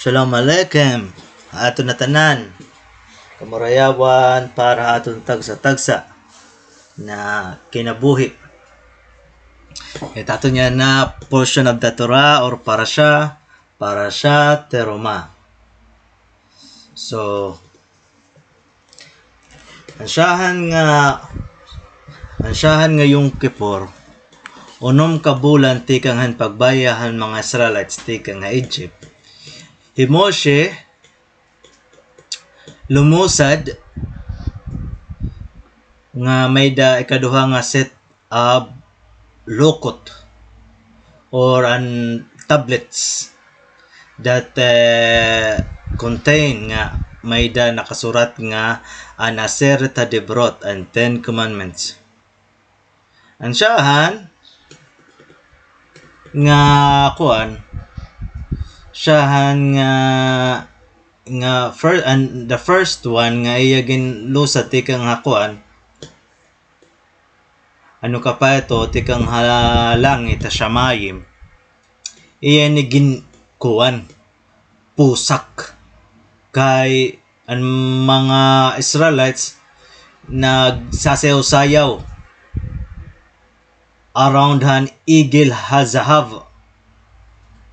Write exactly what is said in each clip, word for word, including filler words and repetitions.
Shalom Aleichem, aton ngatanan. Kamurayawan para aton tagsa-tagsa na kinabuhi. It aton yana portion of the Torah or parasha, parasha Terumah. So, an syahan nga, an syahan nga Yom Kippur, unom ka bulan tikang han pagbaya han mga Israelites tikang ha Egypt, hi Moshe lumusad nga may-ada ikaduha nga set of lukot or an tablets that, eh, contain nga may-ada nakasurat nga an Aseret HaDibrot, an Ten Commandments. An syahan nga kuan, syahan nga, nga fir-, an, the first one nga iya ginlusad tikang ha kuan, ano ka pa ito, tikang ha langit, ha shamayim. Iya ini gin-, kuan, pusak. Kay an mga Israelites nagsasayaw-sayaw around han Igel HaZahav.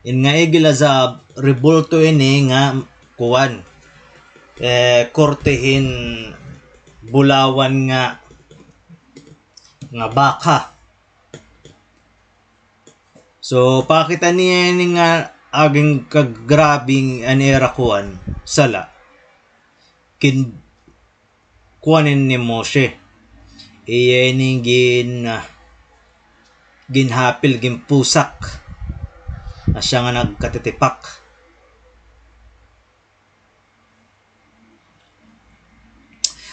In nga Igel HaZahav, rebulto ini nga kuan, eh, korte hin bulawan nga nga baka. So, pakita niya ini nga aging kagrabing an ira kuan, sala. Kin-, kuan ini ni Moshe. Iya ini gin-, ah, ginhapil, ginpusak. Asya nga nagkatitipak.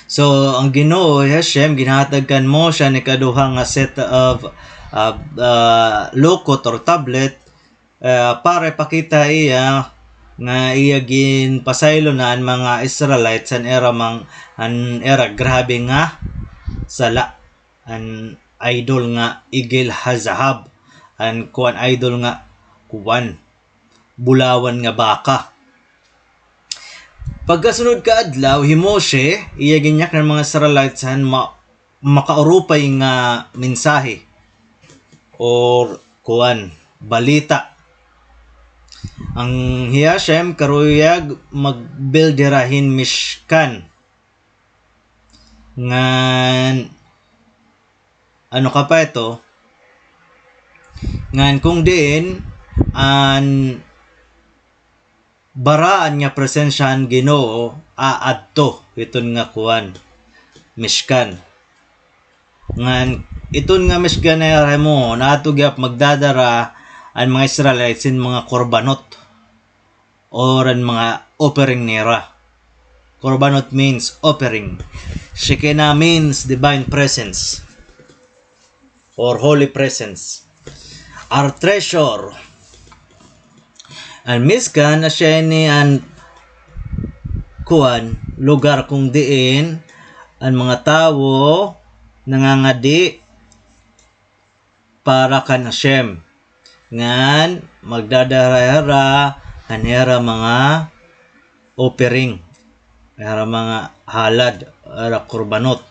So, an Ginoo, hi Hashem, ginhatag kan Moshe an ikaduha nga set of, uh, uh, lukot or tablet, uh, para ipakita iya nga iya ginpasaylo na an mga Israelites an ira mang-, an ira grabe nga sala, an idol nga Igel HaZahav, an kuan idol nga kuan, bulawan nga baka. Pagkasunod ka adlaw, hi Moshe, iya ginyaknan an mga Israelites han ma-, makaurupay nga mensahe or kuan, balita. An hi Hashem karuyag mag-build hira hin Mishkan. Ngan, ano ka pa ito? Ngan kung diin, an baraan nga presensya han Ginoo aadto hiton nga kuan, Mishkan. Ngan iton nga Mishkan nga himuon, ato gihap magdadara an mga Israelites hin mga korbanot or an mga offering nira. Korbanot means offering. Shekinah means divine presence or holy presence. Our treasure. An Mishkan, asya ini an kuan, lugar kung diin an mga tawo nangangadi para kan Hashem. Ngan magdadara hira han ira mga offering, ira mga halad, ira korbanot.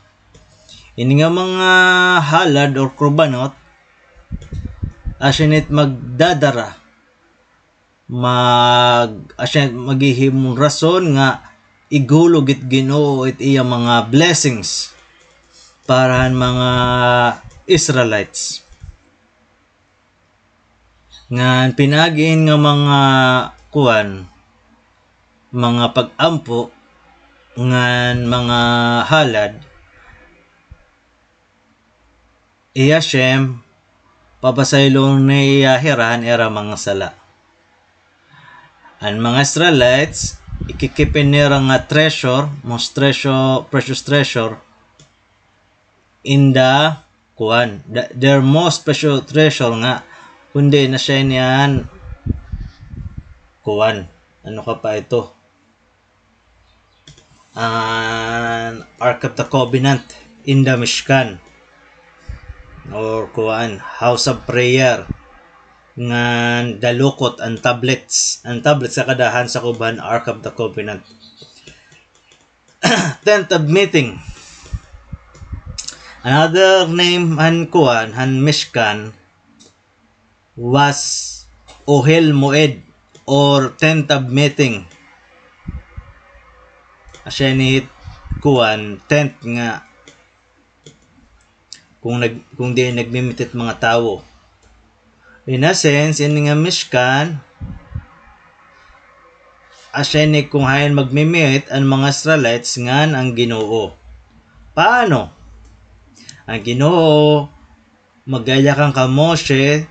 Ini nga mga halad or korbanot, asya ini it magdadara, mag-, asya ini it maghihimong rason nga igulog it Ginoo it iya mga blessings para han mga Israelites. Ngan pinaagi hin nga mga kuan, mga pag-ampo, ngan mga halad, hi Hashem, papasayloon niya hira han ira mga sala. An mga Israelites, ikikipin nira nga treasure, most treasure, precious treasure, in the kuan, the, their most special treasure nga, kundi na siya niyan, kuan, ano ka pa ito? An Ark of the Covenant in the Mishkan, or kuan, House of Prayer. ngan dalukot an tablets. An tablets, kakadahan sa kuban Ark of the Covenant. Tent of meeting. Another name han kuan, han Mishkan, was Ohel Moed or tent of meeting. Asya ini kuan, tent nga kung nag-, kung diin nagmi-meet it mga tawo. In a sense, ini nga Mishkan, asya ini kung hain magmi-meet an mga Israelites ngan an Ginoo. Paano? An Ginoo, magyayakan kan Moshe,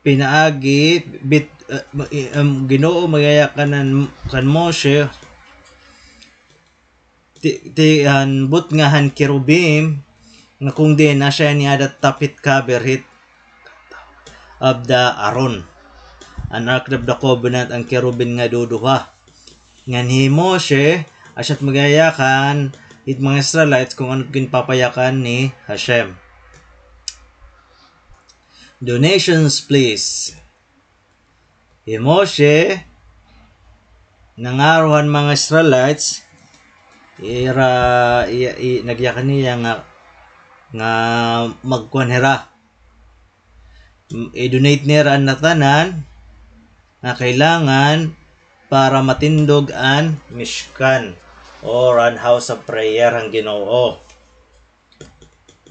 pinaagi, bit-, eh, ma-, eh, um, Ginoo, magyayakan kan Moshe, ti, ti, han butnga han kerubim, nga kung diin asya ini ada tapit kaber hit of the Aron. An Ark of the Covenant, an kerubim nga duduha. Ngan hi Moshe, asya it magyayakan hit mga Israelites kung ano ginpapayakan ni Hashem. Donations, please. Hi Moshe, nangaro han mga Israelites, ira, i, i, nagyakan niya nga, nga magkuan hira. M-, i-donate nira an natanan nga kailangan para matindog an Mishkan or an house of prayer han Ginoo.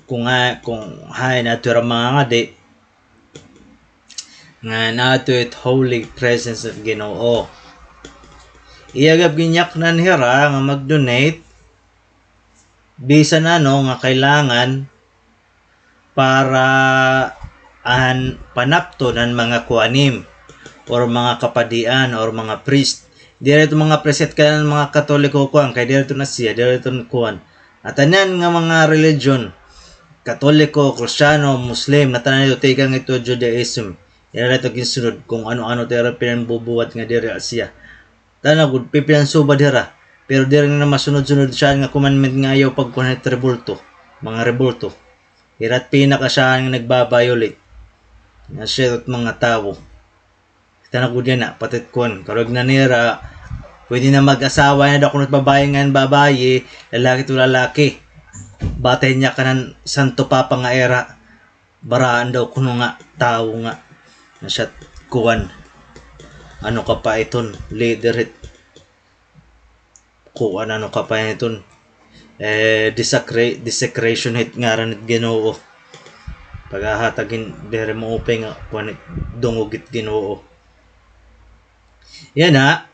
Kung ha-, kung hain adto hira mangangadi, nga naa adto it holy presence of Ginoo. Iya gab ginyaknan hira nga mag-donate bisan ano nga kailangan para an panapton han mga kohanim or mga kapadian or mga priest. Diri ito mga priest kay an mga Katoliko kuan, kay diri ito Asia, diri ito kuan. An tanan nga mga religion, Katoliko, Kristiyano, Muslim, natanan ito tikang ito Judaism. Ira ito ginsunod kung ano-ano ito ira pinanbubuhat nga diri Asia. Tana gud, pipinansuba dira. Pero diri na masunod-sunod siya nga commandment nga ayaw pagkuhan hit rebulto, mga rebulto. Ira it pinakasyahan nga nagba-violate. Nga siya it mga tawo. Kita na gud yana, pati it kuan, karuyag na nira, pwede na mag-asawa na daw kuno it babaye ngan babaye, lalaki to lalaki. Batay niya kanan Santo Papa nga ira, baraan daw kuno nga tawo nga, nga siya kuan. Ano ka pa iton, leader hit kuan, ano ka pa iton, eh, desecra-, desecration hit ngaran hit Ginoo. Paghahatag hin diri maupay nga kuan hit dungog hit Ginoo. Yana,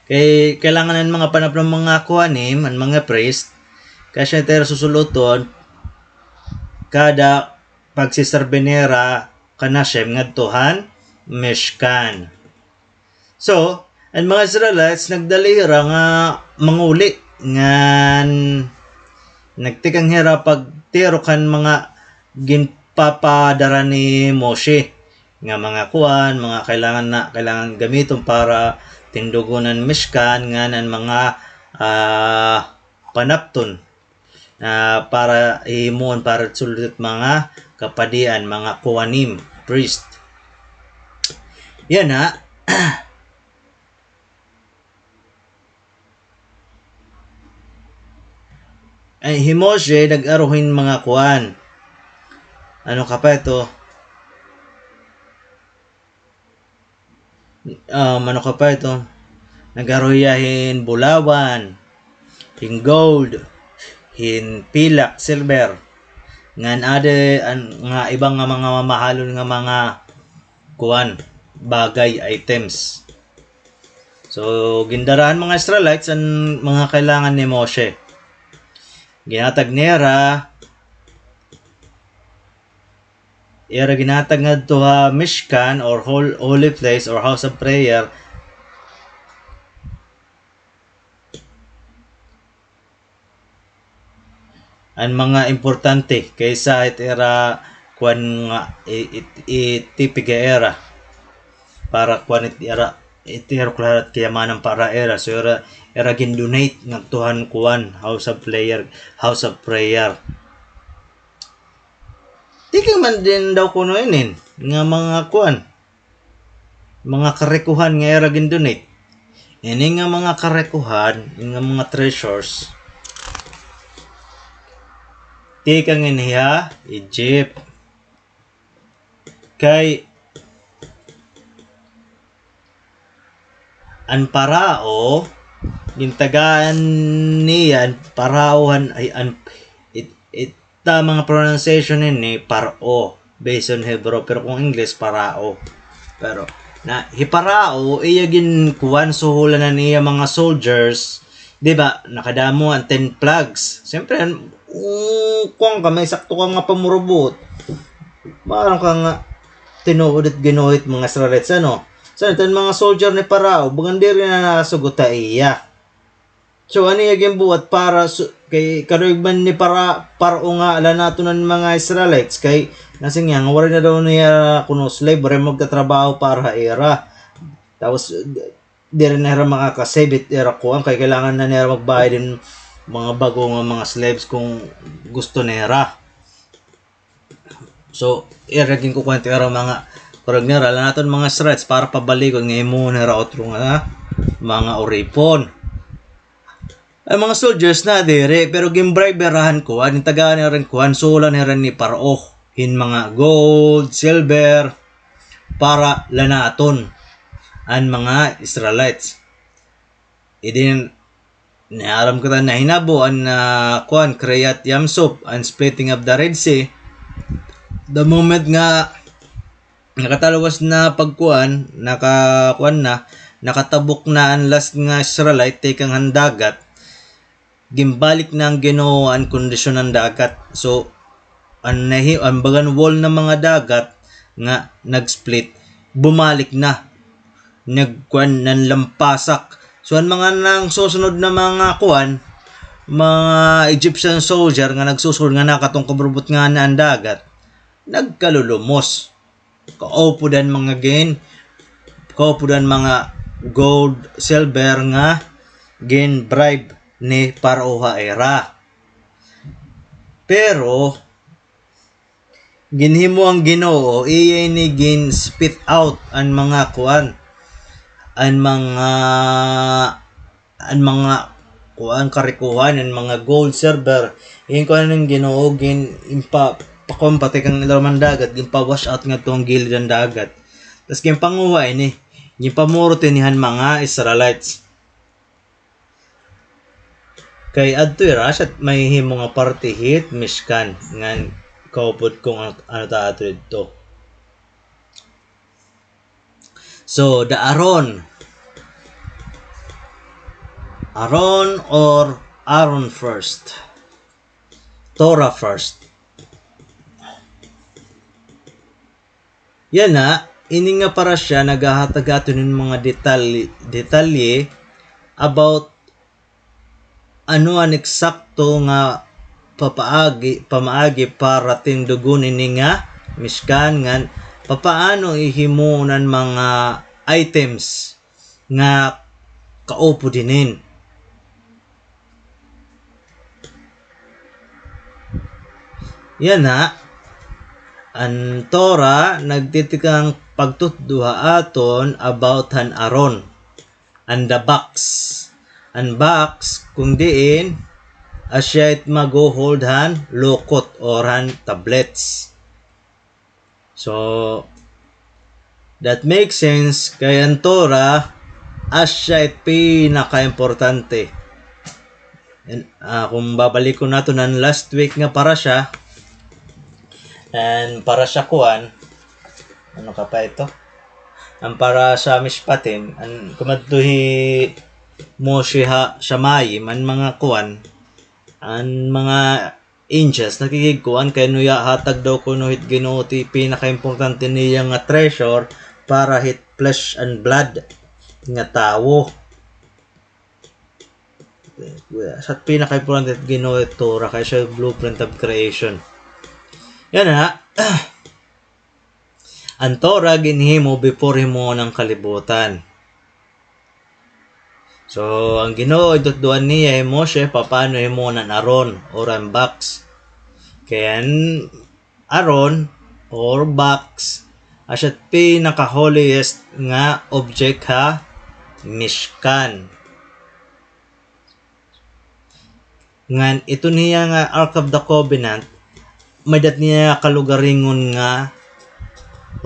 kay kailangan an mga panapton mga kohanim, an mga priest, kay asya it ira susul-oton kada pagsiserbi nira kan Hashem ngadto han Mishkan. So, an mga Israelites nagdali hira nga manguli ngan nagtikang hira pagtirok han mga ginpapadara ni Moshe nga mga kuan, mga kailangan na, kailangan gamiton para tindugon an Mishkan ngan an mga, ah, panapton, ah, para hihimuon para sulod it mga kapadian, mga kohanim, priest. Yana. Ay, hi Moshe nag-aro hin mga kuan. Ano ka pa ito? Um, ano ka pa ito? Nag-aro hiya hin bulawan, hin gold, hin pilak, silver. Ngan ada an, nga iba nga mga mamahalon nga mga kuan, bagay, items. So, gindara han mga Israelites an mga kailangan ni Moshe. Ginhatag nira, ira ginhatag ngadto ha Mishkan or hol-, holy place or house of prayer. An mga importante kaysa it ira kuan nga i-, i-, itipig ha ira para kuan it ira It ira klaro it kayamanan para ira. So, ira, ira gin-donate ngadto han kuan, house of prayer, house of prayer. Tikang man din daw kuno inin, nga mga kuan, mga karikohan nga ira gin-donate. Ini nga mga karikohan, ini nga mga treasures, tikang ini ha Egypt. Kay an Parao, gintagaan niya an Parao han, ay, an, it, it, tamang pronunciation ini, Paro, based on Hebrew, pero kung English, Parao. Pero, na, hi Parao, iya ginkuan, suhulan an iya mga soldiers, di ba, nakadamo an ten plagues. Siyempre, an, um, kuan ka, may sakto ka nga pamurubot. Maaram ka nga, tinuod it Ginoo it mga Israelites, ano? Sa iton mga soldier ni Parao, bagan diri na nakasugot ha iya. So, ano iya ginbuhat para su-, kay karuyag man ni para, Paro nga lanaton an mga Israelites, kay nasiring niya nga waray na daw niya kuno slave, waray magtatrabaho para ha ira. Tapos, diri na hira makaka-save it ira kuan, kay kailangan na nira magbayad hin mga bag-o nga mga slaves kung gusto nira. So, ira ginkukuan it ira mga, karuyag nira lanaton mga Israelites para pabalikon nga himoon nira utro nga mga uripon. An mga soldiers na diri, pero gin-bribe hira han kuan, gintagaan hira hin kuan, suhulan hira ni Paro hin mga gold, silver, para lanaton an mga Israelites. Idi, naaram kita nahinabo an, ah, kuan, Kriyat Yamsuf, an splitting of the Red Sea. The moment nga nakatalwas na pagkuan, nakakuan na, nakatabok na an last nga Israelite tikang han dagat, ginbalik na han Ginoo an kondisyon han dagat. So, an nahi-, an bagan wall na mga dagat nga nag-split, bumalik na. Nagkuan, nanlampasak. So, an mga nangsusunod na mga kuan, mga Egyptian soldier nga nagsusunod nga nakatungkab rubot nga na an dagat, nagkalulumos. Kaupod an mga gin-, kaupod an mga gold, silver nga gin-bribe ni Paro ha ira. Pero, ginhimo han Ginoo, iya ini gin-spit out an mga kuan, an mga an mga kuan, karikohan, an mga gold, silver, ginkuan han Ginoo, gin-, ginpa-, pakuan pati kan ilarom han dagat, ginpa-wash out ngadto han gilid han dagat. Tas ginpanguha ini, ginpamurot ini han mga Israelites. Kay adto ira, asya it mahihimo nga parte hit Mishkan, ngan kaupod kon an-, ano ta ato didto. So, the Aron. Aron or Aaron first. Torah first. Yana, ini nga parasha nagahatag aton hin mga detalye, detalye about ano an eksakto nga papaagi, pamaagi para tindugon ini nga Mishkan, ngan papaano ihimoon an mga items nga kaupod hinin. Yana, an Torah nagtitikang pagtutdo ha aton about han Aron. And the box. An box, kon diin, asya it magho-hold han lukot or han tablets. So, that makes sense, kay an Torah, asya it pinakaimportante. And, ah, kon babalikon naton an last week nga parasha, an parasha kuan, ano ka pa ito? An parasha Mishpatim, an kumadto hi Moshe ha Shamayim, an mga kuan, an mga angels, nakikigkuan kay nuya hatag daw kuno hit Ginoo ti pinakaimportante niya nga treasure para hit flesh and blood nga tawo. Sa pinakaimportante it Ginoo it Torah, kay siya blueprint of creation. Yana, an Torah ginhimo before himuon an kalibutan. So, an Ginoo, itutdoan niya hi Moshe papaano himuon an aron or an box. Kay an aron or box, asya it pinaka-holiest nga object ha Mishkan. Ngan iton hiya nga Ark of the Covenant, may-ada it niya kalugaringon nga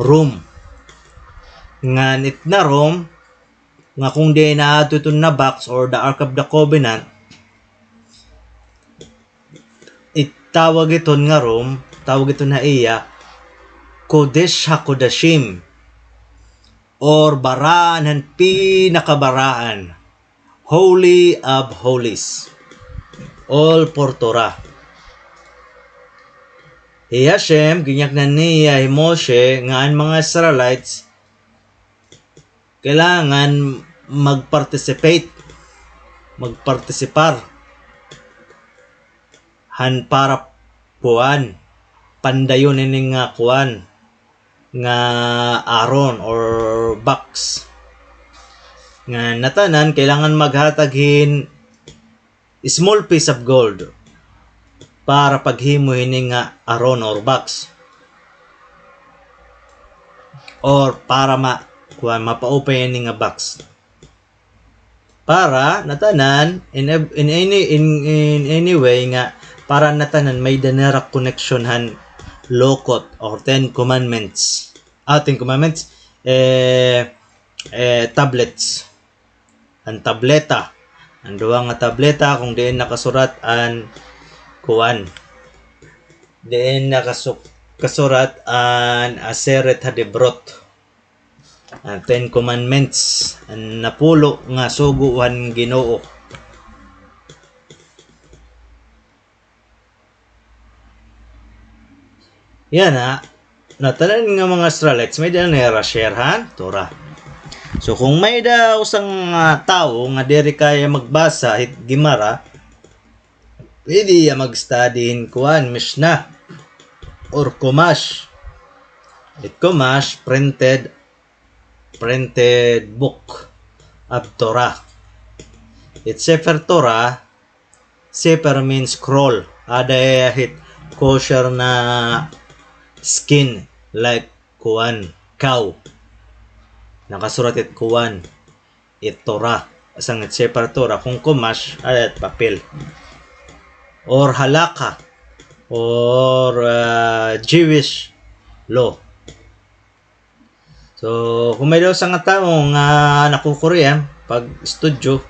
room. Ngan it na room, nga kon diin aadto iton na box or the Ark of the Covenant, itawag iton nga room, tawag iton ha iya, Kodesh HaKodashim, or baraan han pinakabaraan, Holy of Holies, all for Torah. Hi Hashem, ginyaknan niya hi Moshe nga an mga Israelites kailangan mag-participate, magpartisipar han para kuan, pandayon ini nga kuan, nga aron or box. Nga natanan kailangan maghatag hin small piece of gold para paghimo hini nga aron or box. Or para ma-, kuan, mapaupay ini nga box. Para natanan, in ev-, in any, in, in any way nga, para natanan may-ada nira connection han Lokot or Ten Commandments. Ah, Ten Commandments, eh, eh, tablets. An tableta. An duha nga tableta, kon diin nakasurat an kuan. Diin nakasuk-, kasurat an Aseret HaDibrot. An Ten Commandments, an napulo nga sugo han Ginoo. Yana, natanan nga mga Israelites, may-ada nira share han Torah. So, kung may-ada usa nga, ah, tawo nga diri kaya magbasa hit Gemara, pwede iya mag-study hin kuan, Mishnah or Chumash. It Chumash, printed, printed book of Torah. It Sefer Torah, Sefer means scroll. Ada hit kosher na skin like kuan, cow. Nakasurat it kuan, it Torah. Asang it Sefer Torah, kung Chumash, ada it papel. Or halakha, or, ah, Jewish law. So, kung may-ada usa nga tawo nga nakukurian pag-estudyo,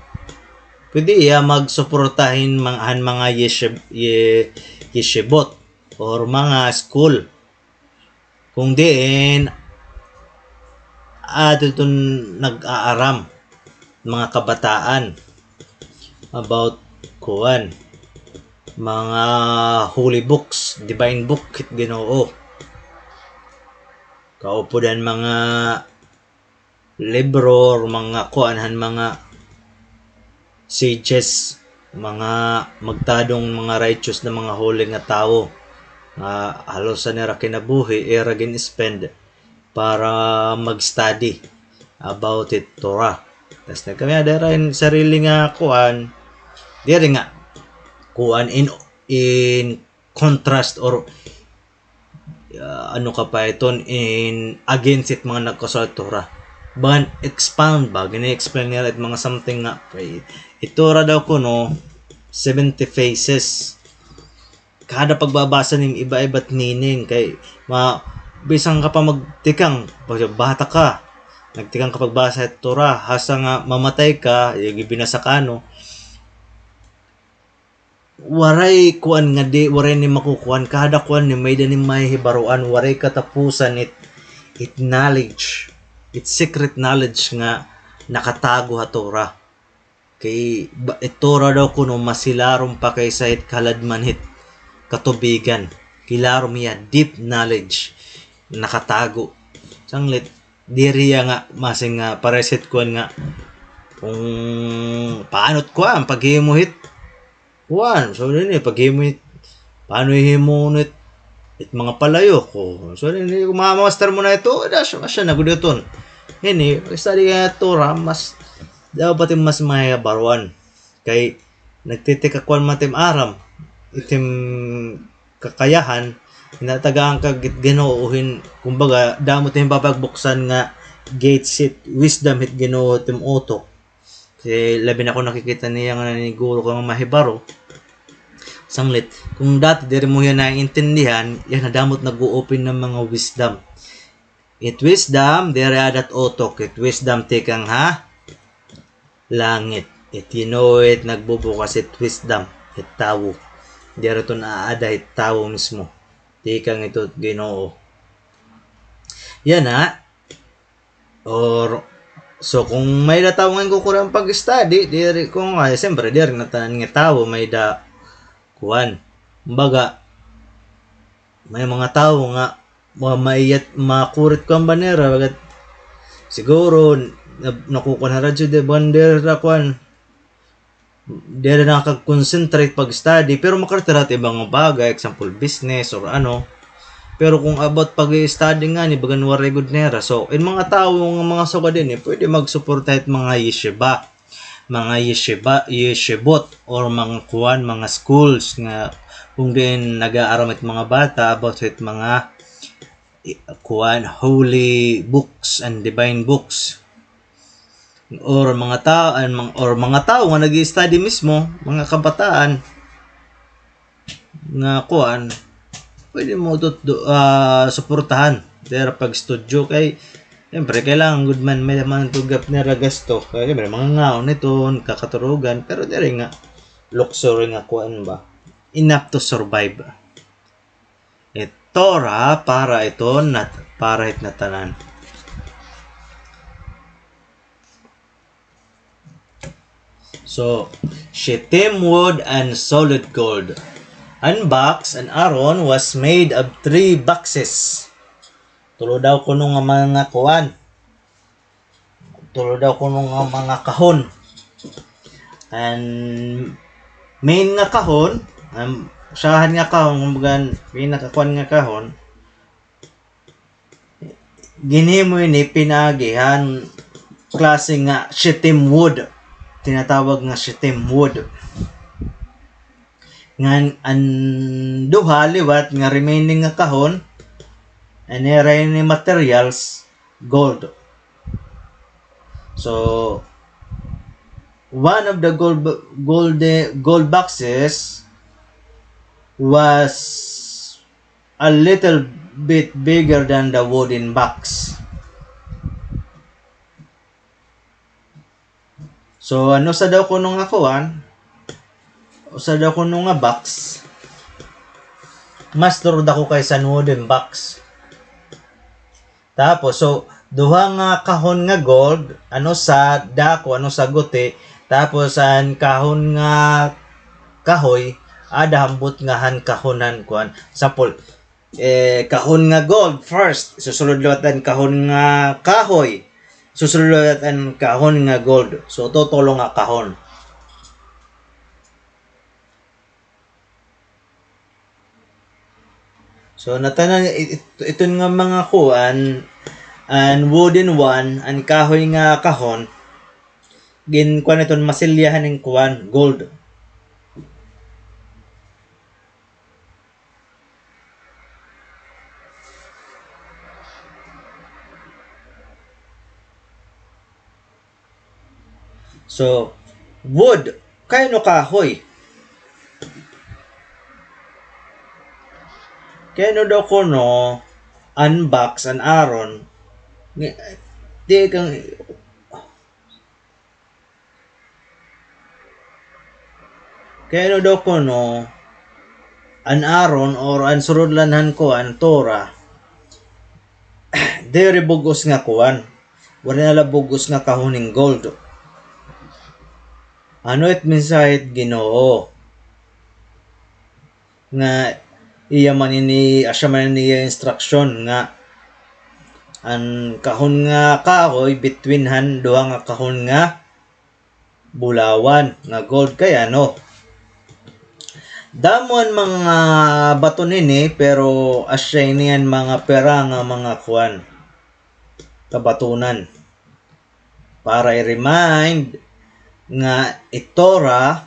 pwede iya magsuporta hin mga, han mga yeshib-, ye-, yeshivot or mga school. Kung diin, adto iton nag-aaram, mga kabataan, about kuan, mga holy books, divine book hit Ginoo. Kaupod han mga libro or mga kuan han mga sages, mga magtadong, mga righteous na mga holy nga tawo nga halos an ira kinabuhi, ira gin-spend para mag-study about it Torah. Tas nagkami-ada ira hin sarili nga kuan, diri nga kuan in, in contrast or, ah, ano ka pa iton in against it mga nagkasulat Torah. Bagan expound ba, gini-explain nira it mga something nga, kay it Torah daw kuno, seventy faces. Kada pagbabasa nim iba-iba it meaning, kay ma-, bisan ka pa magtikang, pag bata ka, nagtikang ka pagbasa it Torah, hasta nga mamatay ka, yung ibinasa ka, no? Waray kuan nga di, waray ni makukuan, kada kuan ni may-ada ni mahihibaruan, waray katapusan it, it knowledge, it secret knowledge nga nakatago ha Torah. Kay ba-, it Torah daw kuno mas hilarom pa kaysa it kaladman hit katubigan. Hilarom hiya, deep knowledge, nakatago. Sanglit, diri hiya nga, masing nga, pareset kuan nga, kung paano it kuan, paghimo hit, kuan, so, dini, paghimo it, paano himo it, it mga palayok, o, so, dini, kung ma-master mo na ito, das, asya na gud iton. Hini, study ka Torah, mas, Dapat it mas mahibaruan. Kay nagtitikakuan man it im aram, it im kakayahan, hinatagaan ka hit Ginoo hin, kumbaga, damo it im papagbuksan nga gates hit wisdom hit Ginoo hit im utok. Kay labi na kon nakikita niya nga naniguro ka nga mahibaro. Sanglit, kung dati diri mo hiya naiintindihan, yana damo it nag-o-open nga mga wisdom. It wisdom, diri ada it utok, it wisdom tikang ha langit. It Ginoo it nagbubukas it wisdom, it tawo. Diri ito naada it tawo mismo. Tikang ito it Ginoo. Yana. Or, so, kung may-ada tawo nga kukulang pag-study, diri, kung, ay, siyempre, diri na tanan nga tawo may-ada, kuan. Kumbaga, may mga tawo nga, ma-, maiyat, makurit kuan ba nira, bagat, siguro, na-, nakukuan na radyo, di ba, nira, kuan, diri nakakag-concentrate pag-study, pero makarit hira hit iba nga bagay, example, business or ano. Pero kung about pag-study ngani, bagan waray gud nira. So, in mga tawo nga mga sugad ini, pwede magsuporta hit mga yeshiva, mga yeshiva, yeshivot, or mga kuan, mga schools nga kung diin nag-aaram it mga bata about hit mga, i-, kuan, holy books and divine books. Or mga ta-, an-, mga, or mga tawo nga nag-i-study mismo, mga kabataan, nga kuan, pwede mo ito, do-, ah, suportahan. Diri pag-study kay, siyempre, kailangan gud man, may man ito gap nira gasto. Kay, siyempre, mga ngaon ito, kakaturugan, pero diri nga, luxury nga kuan ba. Enough to survive. It Torah para ito nat-, para hit natanan. So, shittim wood and solid gold. An box, an aron, was made of three boxes. Tulo daw kuno nga mga kuan. Tulo daw kuno nga mga kahon. An main nga kahon, an usahan nga kahon, kumbaga, pinakakuan nga kahon, ginhimo ini pinaagi han klase nga shittim wood. Tinatawag nga shittim wood. Ngan an duha liwat nga remaining nga kahon, an ira ini materials, gold. So, one of the gold, gold, gold boxes was a little bit bigger than the wooden box. So, an usa daw kuno nga kuan, usa daw kuno nga box, mas duro dako kaysa an wooden box. Tapos, so, duha nga kahon nga gold, an usa dako, an usa guti, tapos an kahon nga kahoy, ada hambot nga han kahon han kuan. Example, eh, kahon nga gold first, susulod liwat an kahon nga kahoy, susulod liwat an kahon nga gold. So, tutulo nga kahon. So, natanan, it-, it-, iton nga mga kuan, an wooden one, an kahoy nga kahon, ginkuan iton masilyahan hin kuan, gold. So, wood, kay ano kahoy? Kay ano daw kuno an box, an aron? Ni-, di kang, kay ano daw kuno an aron or an surudlan han kuan, Torah? Diri bug-os nga kuan. Waray na la bug-os nga kahon hin gold. Ano it mensahe hit Ginoo? Nga iya man ini, asya man ini iya instruction nga an kahon nga kahoy between han duha nga kahon nga bulawan nga gold kay ano. Damo an mga baton ini, pero asya ini an mga pira nga mga kuan, kabatonan. Para i-remind nga it Torah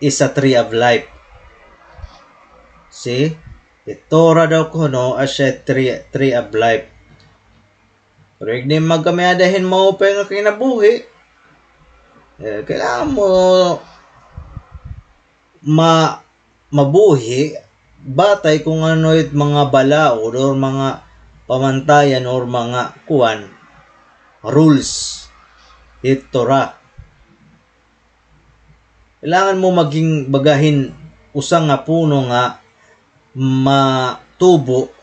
is a tree of life. See? It Torah daw kuno asya tree, tree of life. Pero igdi magkamay-ada hin maupay nga kinabuhi, eh, kailangan mo ma-, mabuhi batay kung ano it mga balaod or mga pamantayan or mga kuan, rules it Torah. Kailangan mo maging baga hin usa nga puno nga matubo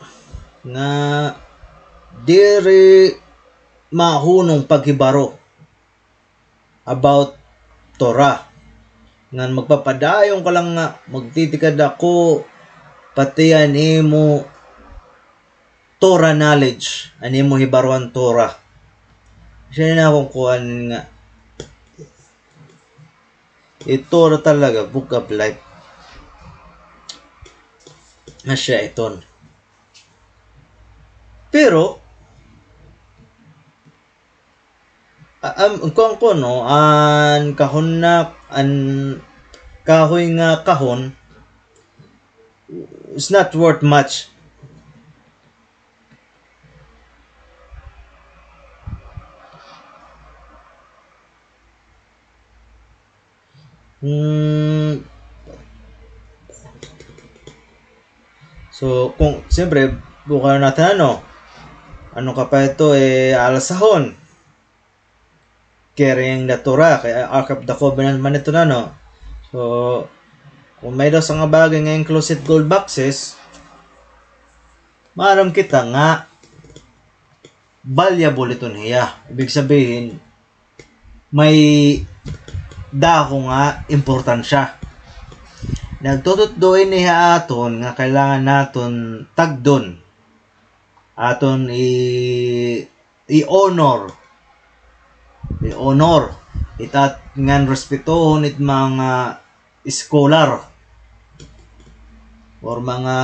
nga diri mahunong paghibaro about Torah. Ngan magpapadayon ka lang nga magtitikad ako, pati an imo Torah knowledge, an imo hibaro han Torah. Siya na akong kuan nga it Torah talaga, Book of Life. Na siya iton. Pero, a-, am, kuan ko, no, an kahon na, an kahoy nga kahon, it's not worth much. Hmm. So, kung, siyempre, bukan natin ano, ano ka pa ito, eh, alasahon. Carrying the Torah, kay Ark of the Covenant man ito na, no? So, kung may daw sa nga bagay nga enclosed gold boxes, maaram kita nga valuable iton hiya. Ibig sabihin, may dako nga importansya. Nagtututdo ini ha aton nga kailangan naton tagdon. Aton i-, i-honor. I-honor. Itat ngan respetohon it mga scholar or mga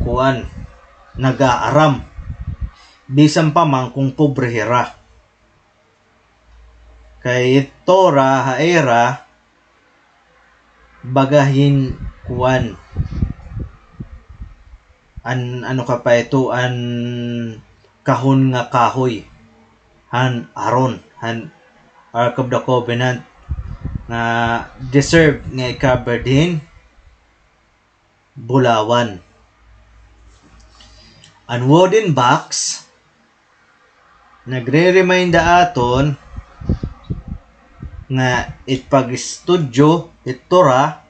kuan, nag-aaram. Bisan pa man kung pobre hira. Kay Torah ha ira, baga hin kuan, an, ano ka pa ito, an kahon nga kahoy han Aron, han Ark of the Covenant, nga deserve nga i-covered hin bulawan. An wooden box, nagre-remind ha aton nga it pag-estudyo hit Torah,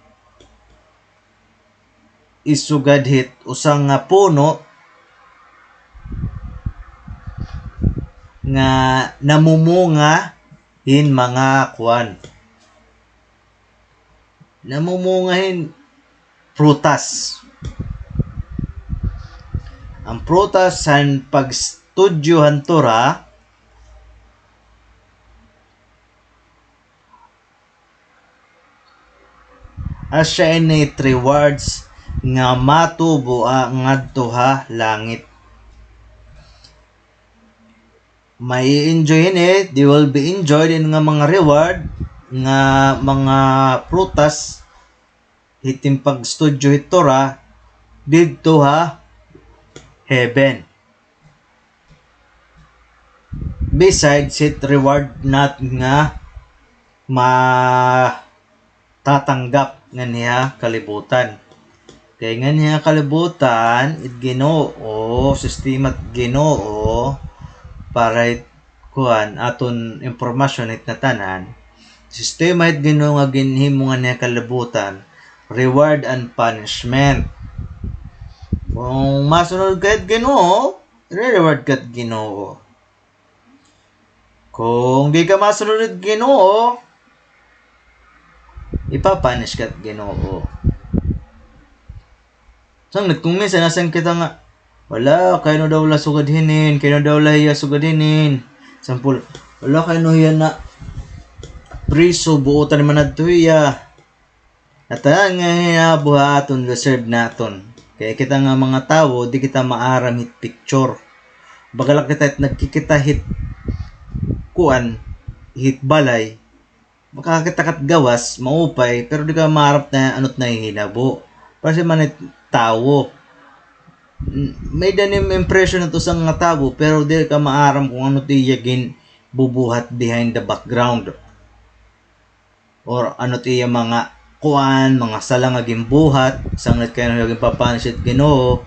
isugad hit usa nga puno nga namumunga hin mga kuan. Namumunga hin prutas. An prutas han pag-estudyo han Torah, asya ini it rewards nga matubo, ah, ngadto ha langit. May enjoy ini, they will be enjoyed in nga mga reward, nga mga prutas, hit im pag-estudyo hit Torah, didto ha heaven. Besides hit reward nat nga matatanggap nganhi ha kalibutan. Kay nganhi ha kalibutan, it Ginoo, sistema it Ginoo, para hit kuan, aton impormasyon hit ngatanan. Sistema hit Ginoo nga ginhimo nganhi ha kalibutan, reward and punishment. Kung masunod ka hit Ginoo, ire-reward ka hit Ginoo. Kung di ka masunod hit Ginoo, ipapunish ka hit Ginoo. Sanglit kung minsan, asang kita nga, wala, kay ano daw la sugad hinin, kay ano daw la hiya sugad hinin. Sampol, wala, kay ano hiya napriso, buotan man adto hiya. Ngatanan nga hinabo ha aton, reserve naton. Kay kita nga mga tawo, di kita maaram hit picture. Baga la kita it nagkikita hit kuan, hit balay, makakita ka it gawas, maupay, pero di ka maaram ta ano it nahihinabo. Pareho man it tawo. N-, may-ada nim impression it usa nga tawo, pero di ka maaram kon ano it iya ginbubuhat behind the background. Or ano it iya mga kuan, mga sala nga ginbuhat, sanglit kay ano ginpa-punish it Ginoo.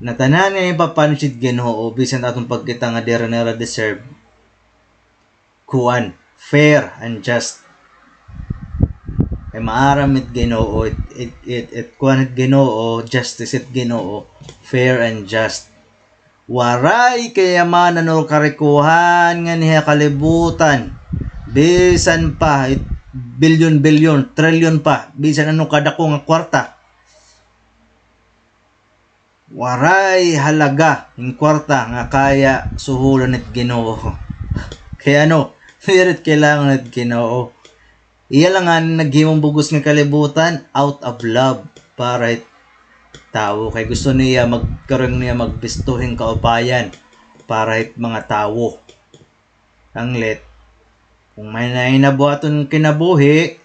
Ngatanan nga ginpa-punish it Ginoo, bisan aton pagkita nga diri nira deserve. Kuan, fair and just. Kay maaram it Ginoo, it, it, it, it kuan it Ginoo, justice it Ginoo, fair and just. Waray kayamanan or karikohan nganhi ha kalibutan. Bisan pa, it, bilyon-bilyon, trilyon pa, bisan ano kadako nga kwarta. Waray halaga hin kwarta nga kaya suhulan it Ginoo. Kay ano, diri it kailangan it Ginoo. Iya la nga naghimo hin bug-os nga kalibutan out of love para hit tawo. Kay gusto niya magkaroon niya magbisto hin kaupayan para hit mga tawo. Sanglit, kon may nahinabo ha aton kinabuhi,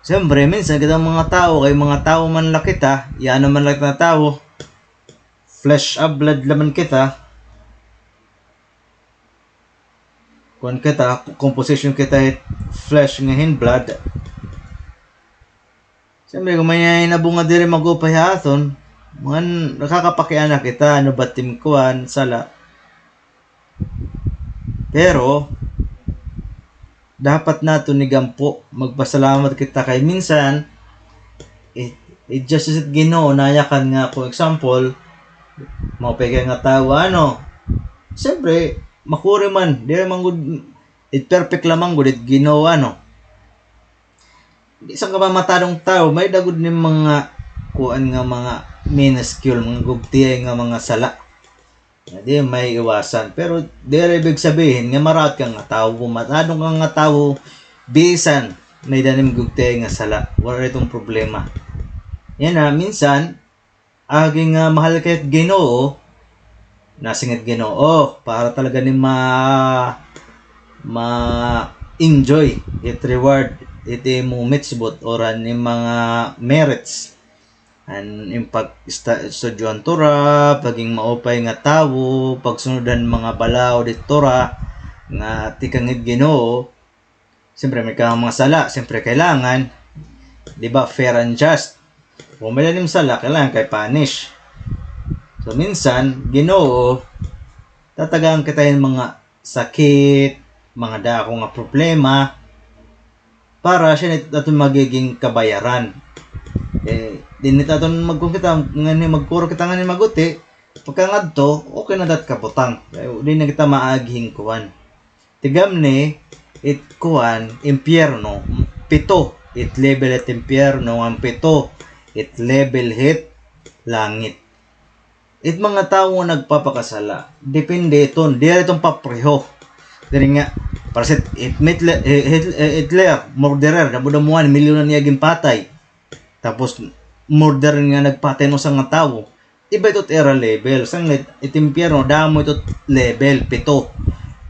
siyempre, minsan kita mga tawo, kay mga tawo man la kita, iya ano man la kita tawo, flesh and blood la man kita, kuan kita, composition kita hit flesh ngan hin blood. Siyempre, kon may nahinabo nga diri mag-upay ha aton, mga nakakapakiana kita, ano ba it im kuan, sala. Pero, dapat naton igampo, magpasalamat kita kay minsan, i-, i-justice it Ginoo, nayakan nga, for example, maupay ka nga tawo, ano, siyempre, makuri man, diri man gud, it perfect la man gud it Ginoo, ano. Di sa ka mamatadong tawo, may-ada gud nim mga kuan nga mga minuscule, mga gugtiay nga mga sala. Nga di maiiwasan. Pero diri ibig sabihin nga maraot ka nga tawo, matadong ka nga tawo, bisan may-ada nim gugtiay nga sala. Waray iton problema. Yana, minsan, agi nga mahal ka hit Ginoo, nasing it Ginoo, para talaga nim ma-, ma-enjoy it reward, it imo mitzvot, or an imo mga merits. An imo pag-ista-, estudyo han Torah, pagiging maupay nga tawo, pagsunod han mga balaod hit Torah, nga tikang hit Ginoo, siyempre, may ka mga sala, siyempre, kailangan, di ba, fair and just. Kon may-ada nim sala, kailangan ka i-punish. So, minsan, Ginoo, tatagaan kita hin mga sakit, mga dako nga problema, para siya it aton magiging kabayaran. Eh, dinhi it aton magkuan kita, nganhi magkuro kita nganhi maguti, pagkangadto, okay na dat kabutang. Kay di na kita maagi hin kuan. Tigamni, it kuan, impyerno, pito, it level it impyerno, an pito, it level hit langit. It mga tawo nga nagpapakasala, depende iton, diri iton papreho. Diri nga, para sa it Hitler, eh, Hitler, eh, Hitler, murderer, damo-damoan, milyon an iya ginpatay. Tapos, murderer nga nagpatay hin usa nga tawo. Iba ito it ira level. Sanglit, it impyerno, damo ito it level, pito.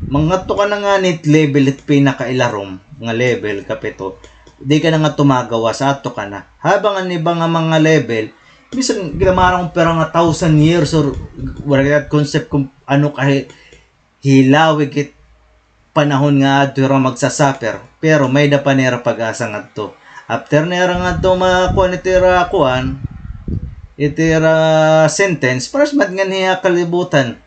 Mangadto ka na ngani hit level, hit pinakailarom nga level, kapito. Di ka na ngadto magawas, adto ka na. Habang an iba nga mga level, bisan ginamara kon pira nga thousand years or wala kita concept kon ano kahi-, hilawig it panahon nga adto hira magsa-suffer, pero may-ada pa nira pag-asa ngadto. After nira ngadto makuan it ira kuan, it ira sentence, paras man nganhi ha kalibutan,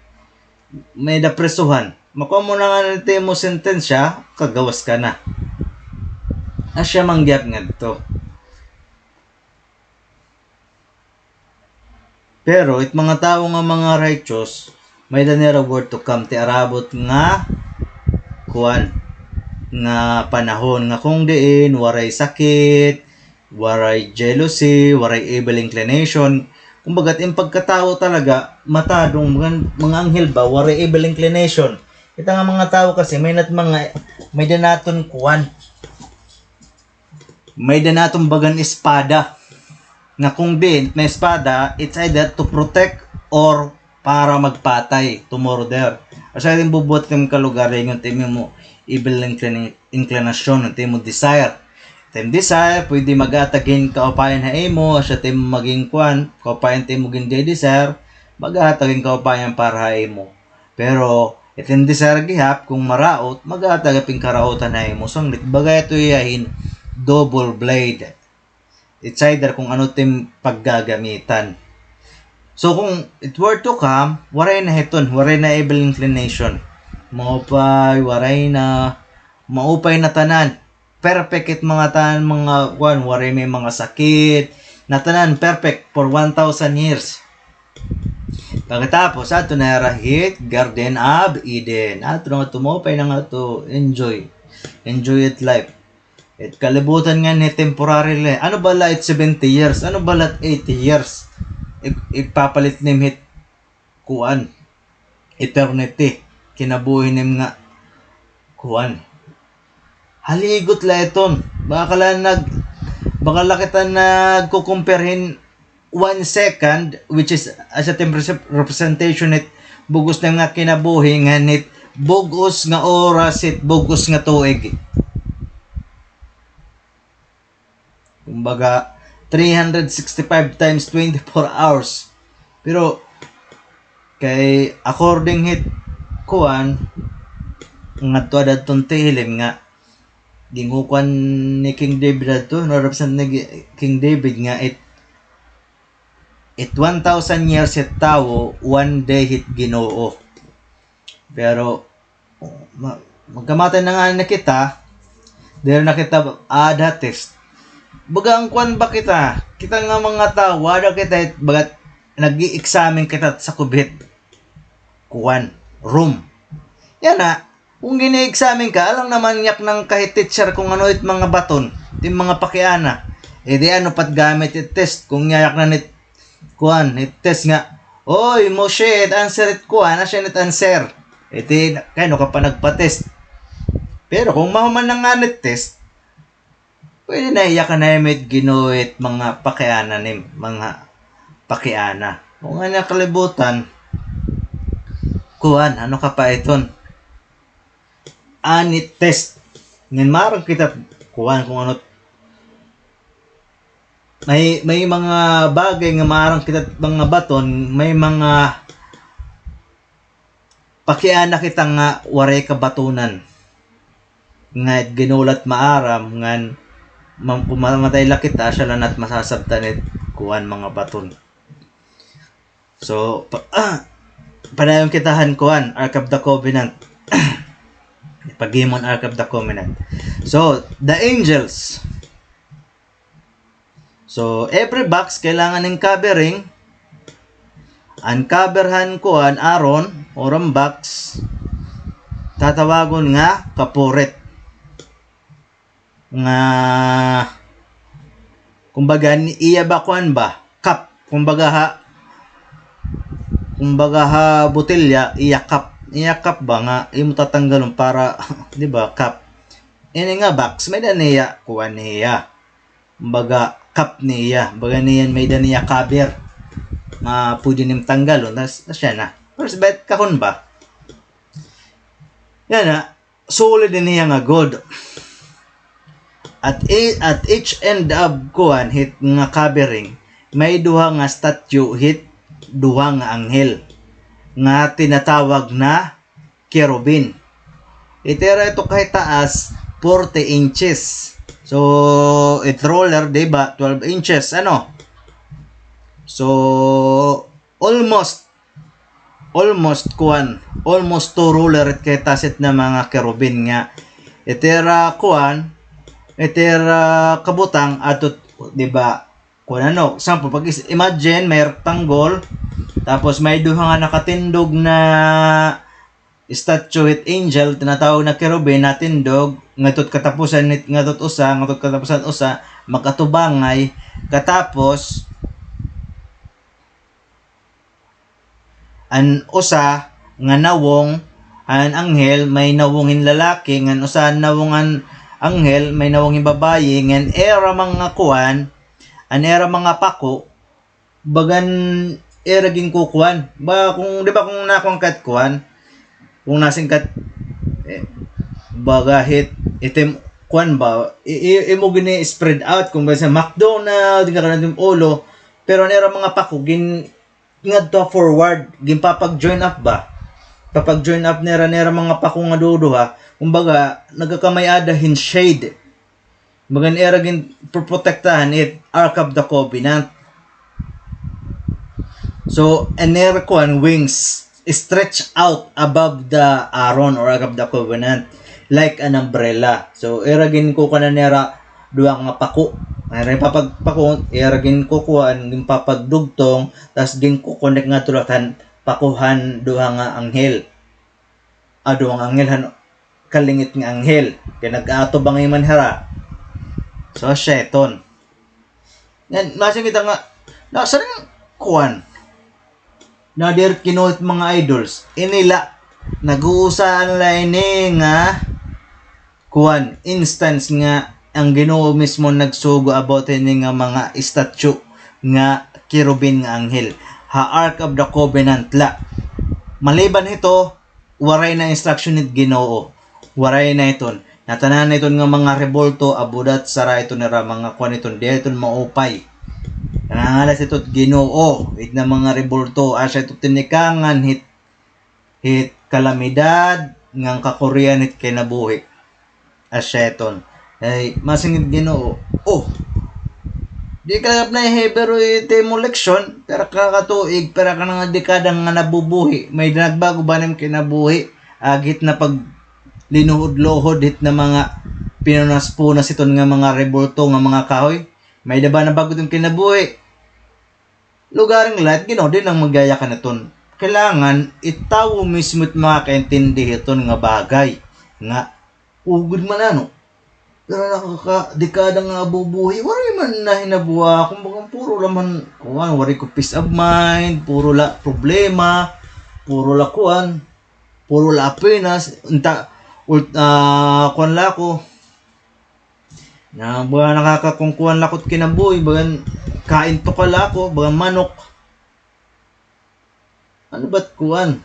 may-ada prisuhan. Makuha mo na ngani it imo sentensya, kagawas ka na. Asya man gihap ngadto. Pero it mga tawo nga mga righteous, may-ada nira world to come, it arabot nga kuan, nga panahon nga kon diin waray sakit, waray jealousy, waray evil inclination. Kumbaga, it im pagkatawo talaga, matadong mga, mga anghel ba, waray evil inclination. Kita nga mga tawo kasi, may-ada it mga, may-ada naton kuan, may-ada naton bagan espada. Nga kon diin it may espada, it's either to protect or para magpatay, to murder. Asya it im bubuhat it im kalugaringon, it im imo evil inclina-, inclination, it imo desire. It im desire, pwede maghatag hin kaupayan ha imo, asya it im magin kuan, kaupayan it imo gin-desire, maghatag hin kaupayan para ha imo. Pero it im desire gihap, kon maraot, maghatag hin karautan ha imo. Sanglit, baga ito hiya hin double blade. It's either kon ano it im paggagamitan. So, kon it were to come, waray na hiton, waray na evil inclination. Maupay, waray na, maupay na tanan. Perfect it mga tanan, mga kuan, waray may mga sakit, na tanan perfect for one thousand years. Pagkatapos, adto na hira hit Garden of Eden. Adto na ngadto, maupay na ngadto, enjoy. Enjoy it life. It kalibutan nga ni temporary la. Ano bala it seventy years? Ano bala it eighty years? Ig-, igpapalit nim hit kuan. Eternity. Kinabuhi nim nga kuan. Haligot la iton. Baka la nag-, baka la kita nagko-compare hin one second, which is, asya it im rese-, representation hit bug-os na nga kinabuhi, ngan hit bug-os nga oras, hit bug-os nga tuig. Kumbaga, three hundred sixty-five times twenty-four hours. Pero, kay according hit kuan, ngadto adton Tehillim nga, ginkukuan ni King David adto, na-represent ni Gi-, King David nga it, it one thousand years hit tawo, one day hit Ginoo. Pero, ma-, magkamatay na ngani kita, diri na kita aada ha test. Baga an kuan ba kita, kita nga mga tawo, aada kita, baga nag-i-examine kita sa kubit kuan, room. Yana, kon gini-examine ka, alangan naman yak nang kahit teacher kon ano it mga baton, it mga pakiana. E di ano pa it gamit it test, kon yayak na nit, kuan, it test nga, "Oy, Moshe, it answer it kuan, asya it answer." E di, kay ano ka pa nagpa-test. Pero kon mahuman na ngani it test, pwede na iya ka na himit Ginoo it mga pakiana ni, mga pakiana. Kon ano kalibutan, kuan, ano ka pa iton? Ani test. Ngan maaram kita, kuan, kon ano, may, may mga bagay nga maaram kita mga baton, may mga pakiana kita nga waray kabatunan. Nga it Ginoo la it maaram, ngan ma-, kon mamatay la kita, asya la nat masasabtan it kuan mga baton. So, pa-, ah, padayon kita han kuan, Ark of the Covenant. Paghimo han Ark of the Covenant. So, the angels. So, every box kailangan hin covering. An cover han kuan, Aron, or an box, tatawagon nga kaporet. Nga, kumbaga, ni-, iya ba, kuan ba? Cup. Kumbaga ha, kumbaga ha botelya, iya cup. Iya cup ba nga imo tatanggalon para, di ba, cup. Ini nga box, may-ada niya, kuan niya. Kumbaga, cup niya. Baga niyan may-ada niya cover. Nga pwede nim tanggalon. Tas, tas yana. First bite, kahon ba? Yana, solid ini nga good. At i-, at each end of kuan hit nga covering, may duha nga statue hit duha nga anghel nga tinatawag na kerubin. It ira ito kahitaas, forty inches. So, it ruler, di ba, twelve inches, ano? So, almost, almost, kuan, almost two ruler it kahitaas it na mga kerubin nga. It ira, kuan, it ira kabutang adto, di ba, kuan, ano, example, pag is-, imagine, may rectangle, tapos may duha nga nakatindog na statue hit angel, tinatawag na kerubin, natindog, ngadto hit katapusan, nit-, ngadto hit usa, ngadto hit katapusan usa, magkatubangay, katapos, an usa nga nawong, an anghel, may nawong hin lalaki, ngan usa nawong an anghel, may nawong hin babayi, ngan ira mga kuan, an ira mga pako, bagan ira ginkukuan. Ba, kung, di ba, kung nakuan ka hit kuan, kung nasingkat, eh, baga hit, itim, kuan ba, i-, i-, imo gini-spread out, kung ba sa McDonald's, nga kanang ulo, pero an ira mga pako, gin-, ngadto forward, ginpapag-join up ba? Papag-join up nira, nira mga pako nga duduha, kumbaga, nagkakamay-ada hin shade. Bagan ira ginpoprotektahan it Ark of the Covenant. So, an ira kuan wings stretch out above the Aron or Ark of the Covenant like an umbrella. So, ira ginkukuan nira duha nga pako. Ira papagpako, ira ginkukuan, ginpapagdugtong, tas ginkukonek ngadto la han pako han duha nga anghel. Ado nga anghel han kalingit nga anghel. Kay nag-aatubang man hira. So, siya iton. Ngan, masing kita nga, na, sa rin, kuan. Na, dir kinuha it mga idols. Ini la, nag-uusahan la ini nga, kuan, instance nga, ang Ginoo mismo nagsugo about ini nga mga statue nga kerubin nga anghel. Ha Ark of the Covenant la. Maliban hito, waray na instruction it Ginoo. Waray na iton. Natanan na iton nga mga rebulto, abudat, sara iton nira mga kuan iton, di iton maupay. Nangangalas iton Ginoo, it na mga rebulto, asya iton tinikangan hit, hit kalamidad, ngan kakurian hit kinabuhi. Asya iton. Ay, masingit Ginoo. Oh, di ka na Hebrew iti mo leksyon, pira ka katuig, pira ka na nga dekada nga nabubuhi. May nagbago ba nim kinabuhi? Agit na pag linuhod-luhod hit na mga pinunas-punas iton nga mga rebulto nga mga kahoy. May da ba nabago iton kinabuhi? Lugaring lahat, Ginoo din ang magyayakan iton. Kailangan, itawo mismo it makakaintindi hiton nga bagay. Nga, ugod man ano. Pero nakakadekada nga abubuhi, waray man nahinabuhi. Kumbaga, puro la man, kuan, waray ko peace of mind, puro la problema, puro la kuan, puro la apenas, unta, ult-, ah, kuan la ako. Na, baga nakakakungkuan la ako kinabuhi, baga kain to ka la ako, baga manok. Ano ba't kuan?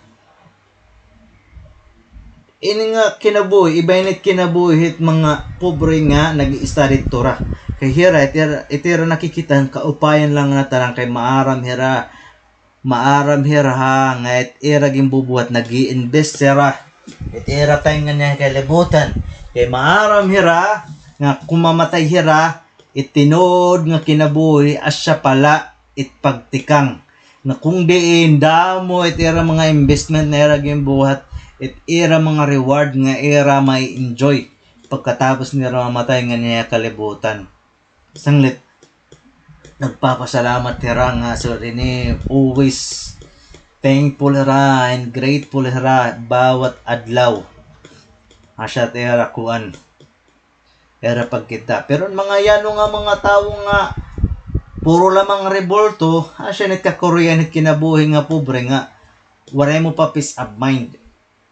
Ini nga kinabuhi, iba ini kinabuhi hit mga pobre nga nag-i-study Torah. Kay hira, it ira, it ira nakikita, kaupayan lang na tanan kay maaram hira, maaram hira ha, nga it ira ginbubuhat, nag-i-invest hira. It ira time nga niya kalibutan. Kay maaram hira, nga kumamatay hira, it tinuod nga kinabuhi, asya pala, it pagtikang. Nga kung diin, damo it ira mga investment nga ira ginbuhat, it ira mga reward nga ira may enjoy pagkatapos nira mamatay nga niya kalibutan. Sanglit, nagpapasalamat hira nga so ini always thankful hira and grateful hira bawat adlaw. Asya it ira kuan. Ira pagkita. Pero an mga yano nga mga tawo nga puro lamang rebulto, asya nit kakurian hit kinabuhi nga pobre nga waray mo pa peace of mind.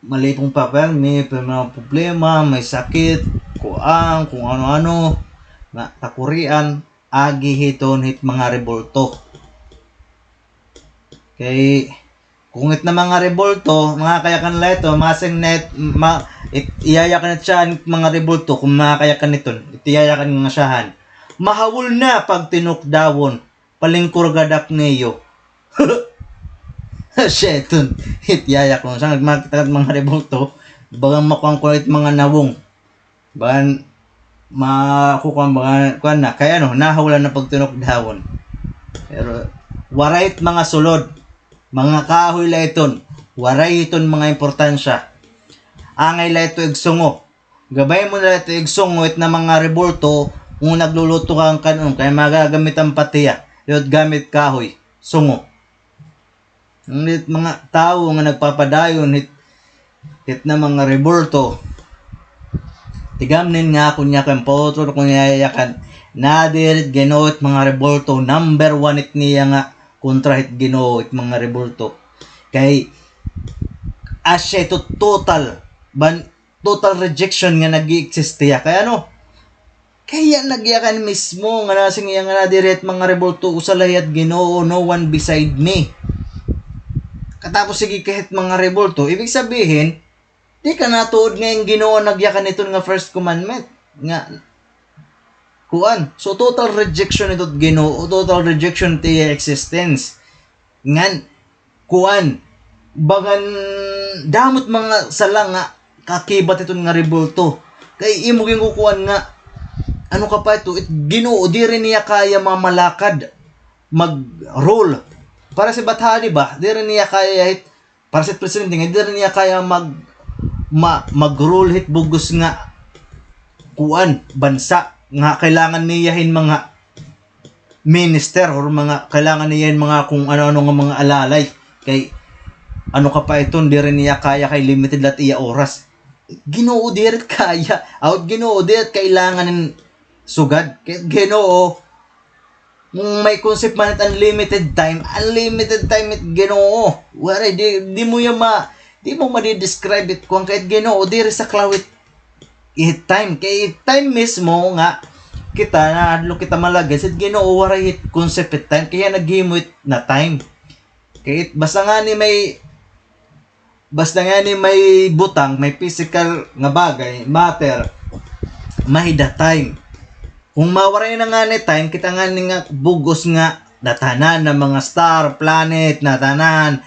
Malipong pa pirmi, pero mga problema, may sakit, kuan, kung ano-ano, nga kakurian, agi hiton hit mga rebulto. Kay, kung it na mga rebulto, mga kayakan la ito, masing net, ma, it, iyayakan it siya, mga rebulto, kung mga kayakan iton, it iyayakan nga siyahan. Mahawol na pag tinukdawon, palingkor gadak niyo. Siya iton, it iyayak ko. Sa nagmakita mga rebulto, bagang makuan ko it mga nawong. Bagan, ma-, kukuan, bagan, kuan na. Kay ano, nahawalan na pagtunok dahon. Pero, waray it mga sulod. Mga kahoy la iton. Waray iton mga importansya. Angay la ito igsungo. Gabay mo na la ito igsungo, it na mga rebulto, kung nagluluto ka ang kanon, kay magagamitan pa tiya. Iyot gamit kahoy. Sungo. Ngunit mga tawo nga nagpapadayon hit, hit na mga rebulto. Tigamnin nga ako niya kan pautro ko niya yakan. Nadirit Ginoo it mga rebulto. Number one it niya nga kontra hit Ginoo it mga rebulto. Kay asya ito total. Ban, total rejection nga nag-i-exist hiya. Kay ano? Kay iya nagyakan mismo nga nasing iya nga nadirit mga rebulto, usa la hiya't Ginoo, no one beside me. Tapos sige ka hit mga rebulto, ibig sabihin, di ka natuod nga an Ginoo nagyakan hiton nga first commandment. Nga, kuan. So, total rejection ito Ginoo, total rejection it iya existence. Ngan, kuan, bagan damo it mga sala nga kaakibat hiton nga rebulto. Kay imo ginkukuan nga, ano ka pa ito, it Ginoo, diri niya kaya mamalakad, mag-rule. Para si Batha, di ba? Diri niya kaya hit, para si presidente nga, diri niya kaya mag, ma, mag-rule hit bug-os nga, kuan, bansa, nga kailangan niya hin mga minister or mga, kailangan niya hin mga kung ano-ano nga mga alalay. Kay, ano ka pa iton, diri niya kaya kay limited la it iya oras. Ginoo, diri kaya. Aw, Ginoo, diri kailangan hin sugad. Kay Ginoo, kung may concept man it unlimited time, unlimited time it Ginoo. Waray, di, di mo yan ma, di mo madi-describe it. Kung kay it Ginoo, diri saklaw it, it time. Kay it time mismo nga, kita na, hadlok kita malagad, it Ginoo, waray it concept it time. Kay hiya naghimo it na time. Kay it, basta ngani may, basta ngani may butang, may physical nga bagay, matter, may-ada time. Kung mawaray na ngani time, kita ngani nga bug-os nga natanan na mga star, planet, natanan,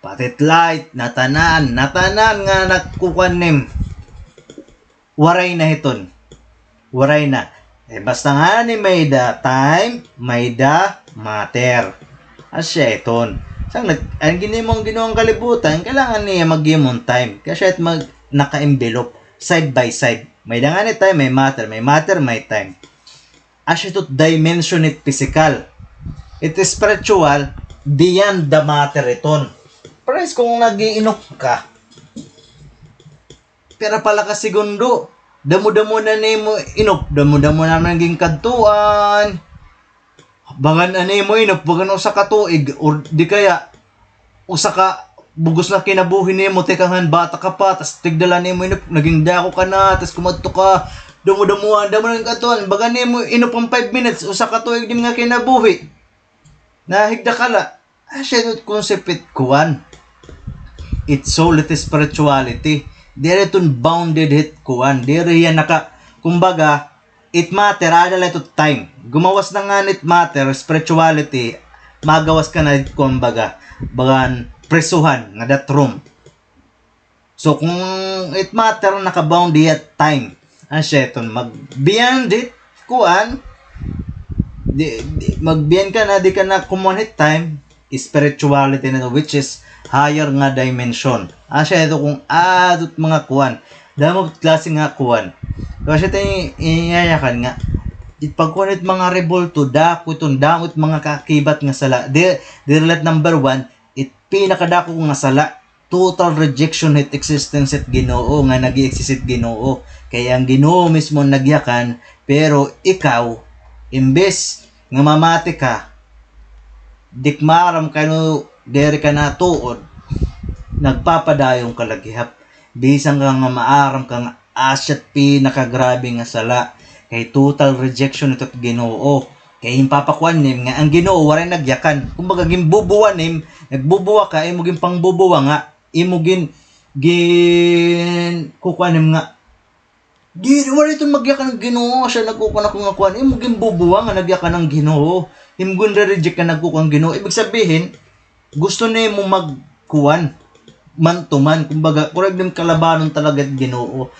pati it light, natanan, natanan nga nagkukuan nim. Waray na hiton. Waray na. Eh, basta ngani may-ada time, may-ada matter. Asya iton. Sang nag-, an ginhimo han Ginoo an kalibutan, kailangan niya maghimo hin time. Kay asya it mag-, naka-envelope, side by side. May-ada ngani time, may matter, may matter, may time. Asya ito dimension it physical. It spiritual, beyond the matter iton. Pares kung nag-iinop ka, pira pa la ka segundo, damo-damo na nimo inop, damo-damo na man ginkadtuan. Bagan an imo inop, bagan usa ka tuig, or di kaya, usa ka bug-os na kinabuhi nimo, tikang han bata ka pa, tas tigda la nimo inop, naging dako ka na, tas kumadto ka, damo-damoan, damo na ginkadtuan, bagan nimo inop an five minutes, usa ka tuig din nga kinabuhi. Nahigda ka la. Asya it concept it kuan. It soul, it spirituality. Diri iton bounded hit kuan. Diri hiya naka, kumbaga, it matter, aada la ito time. Gumawas na ngani it matter, spirituality, magawas ka na hit, kumbaga, bagan prisuhan nga that room. So, kung it matter, naka-bound hiya time. Asya iton, mag-beyond it, kuan, di, di, mag-beyond ka na, di ka na kumuan hit time, spirituality na, which is higher nga dimension. Asya ito kung adto it mga kuan. Damo klase nga kuan. Kasi ito yung iyayakan nga, it pagkuan it mga rebulto, dako iton, damo it mga kaakibat nga sala. Di, diri la it number one, it pinakadako nga sala. Total rejection hit existence hit Ginoo, nga nag-i-exist hit Ginoo. Kay an Ginoo mismo nagyakan, pero ikaw, imbes nga mamati ka, di ka maaram kay ano, diri ka natuod, nagpapadayon ka la gihap. Bisan ka nga maaram ka nga asya it pinakagrabe nga sala. Kay total rejection ito hit Ginoo. Kay ginpapakuan nim nga an Ginoo waray nagyakan. Kumbaga, ginbubuwa nim, nagbubuwa ka, imo ginpangbubuwa nga, imo gin-, gin-, kukuan nim nga, di, waray iton magyakan an Ginoo, asya nagkukuan ako nga kuan. Imo ginbubuwa nga nagyakan an Ginoo. Imo ginre-reject nga nagkukuan an Ginoo. Ibig sabihin, gusto nimo magkuan, man to man. Kumbaga, kurang nim kalabanon talaga it Ginoo.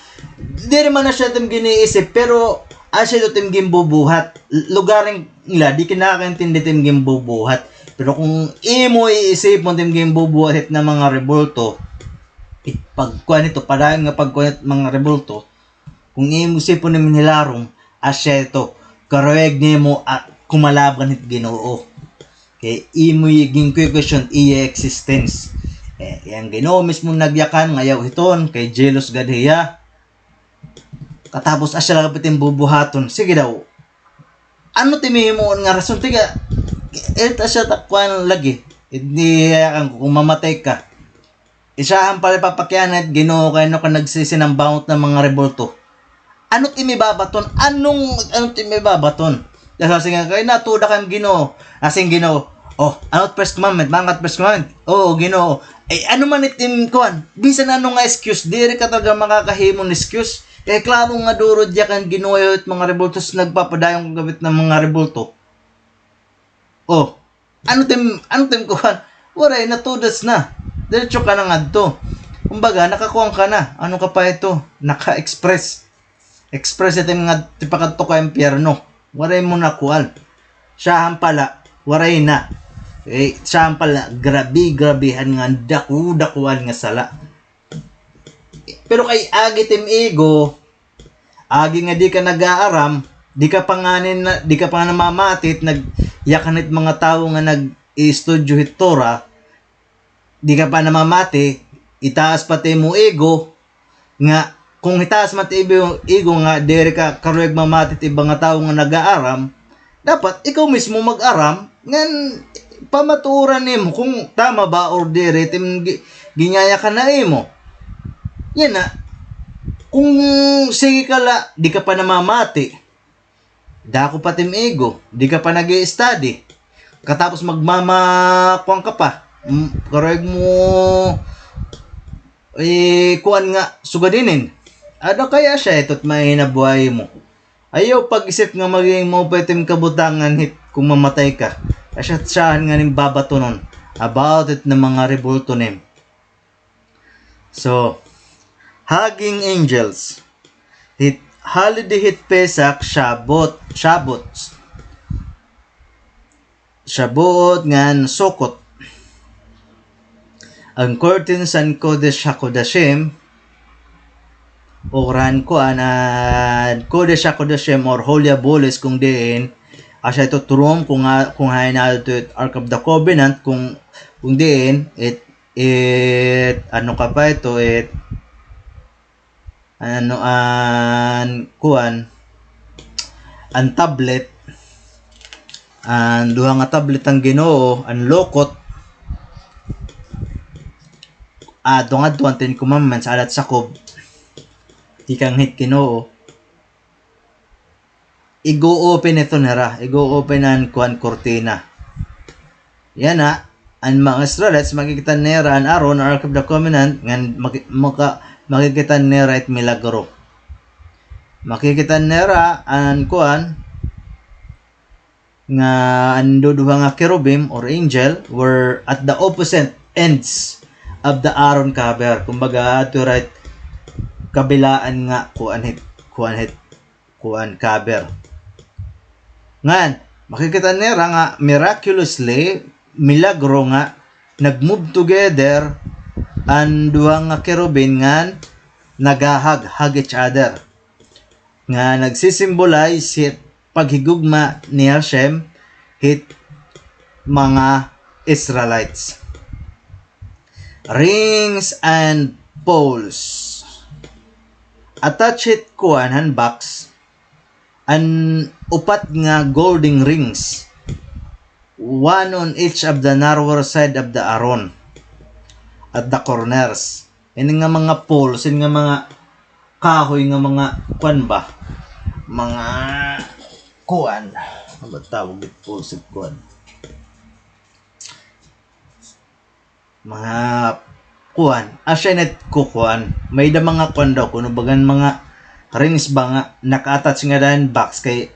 Diri man na siya tim giniisip, pero asya ito tim ginbubuhat. Lugaring nila, di ka nakakaintindi tim ginbubuhat. Pero kung imo iisipon tim ginbubuhat hit na mga rebulto, it pagkuan ito, padayon nga pagkuan it mga rebulto, kung imo isipon nim hilarom, asya ito, karuyag nimo, ah, kumalaban hit Ginoo. Kay imo ginkukwestiyon iya existence. Eh, an Ginoo mismo nagyakan nga ayaw hiton, kay jealous gad hiya. Katapos asya la gihap it im bubuhaton. Sige daw. Ano it im hihimuon nga rason? Tiga, it asya ta kuan lagi. Hindi, ah, kung mamatay ka. Isahan pa la papakiana it Ginoo kay ano ka nagsisinambangot nga mga rebulto. Ano it im ibabaton? Anong, ano it im ibabaton? Dahil sa nga, kay natuda kay Ginoo. Asing Ginoo, Oh, ano it first commandment? Mga first commandment? Oo, Ginoo. Eh, ano man it im kuan? Bisan ano nga excuse, diri ka talaga makakahimo hin excuse. Eh, klaro nga duro diya kan Ginoo it mga rebulto, nagpapadayon ka gabit nga mga rebulto. Oh, ano tim, ano tim kuan? Waray na, tudas na. Diretso ka na ngadto. Kumbaga, nakakuan ka na. Ano ka pa ito? Naka-express. Express ito nga tipakadto ka impyerno. Waray mo na kuan. Siyahan pala, waray na. Eh, siyahan pala, grabe, grabehan nga, daku-dakuan nga sala. Pero kay agi tim ego, agi nga di ka nag-aaram, di ka pa ngani na, di ka pa namamati, nag-, yakan it mga tawo nga nag-iistudyo hit Torah, di ka pa namamati, itaas pa it imo ego, nga, kung itaas man it imo ego nga, diri ka karuyag mamati it iba nga tawo nga nag-aaram, dapat ikaw mismo mag-aram, ngan pamatuoran nimo kung tama ba or diri it im gi-, ginyayakan nimo. Yana, kung sige ka la, di ka pa namamati, dako pa it im ego, di ka pa nag-i-study. Katapos magmama-, kuan ka pa, mm, karuyag mo, eh, kuan nga, sugad inin. Ada kay asya ito it mahinabuhi mo. Ayaw pag-isip nga magiging maupay it im kabutangan hit kung mamatay ka. Asya, asyahan nga nim babatunon about it nga mga rebulto nim. So, hugging angels. Hit holiday hit Pesach, Shavuot, Shavuot. Shavuot ngan Sukkot. An curtains han Kodesh HaKodashim, or han kuan, an Kodesh HaKodashim or Holy of Holies kung diin, asya ito it room kung ha-, kung hain adto it Ark of the Covenant, kung, kung diin, it, it, ano ka pa ito, it, ano, an, kuan, an tablet, an duha nga tablet han Ginoo, an Luchot, adto ngadto an Ten Commandments, adat sakob, tikang hit Ginoo. Igo-open ito nira, igo-open an kuan, kurtina. Yana, an mga Israelites, makikita nira an Aron, Ark of the Covenant, ngan maki-, maka-, makikita nira it milagro. Makikita nira an kuan, nga an duduha nga kerubim or angel were at the opposite ends of the Aron cover. Kumbaga, adto right kabilaan nga kuan hit, kuan hit, kuan, cover. Ngan, makikita nira nga miraculously, milagro nga nag-move together an duha nga kerubin ngan nagahag, hug each other. Nga nagsisimbolize hit paghigugma ni Hashem hit mga Israelites. Rings and poles. Attach hit kuan han box, an upat nga golden rings, one on each of the narrower side of the Aron, at the corners. Ini nga mga poles, ini nga mga kahoy nga mga kuan ba? Mga kuan. Ano ba tawag it poles it kuan? Mga kuan. Asya na it kukuan. May-ada mga kuan daw kuno, bagan mga rings ba nga naka-attach ngada han box kay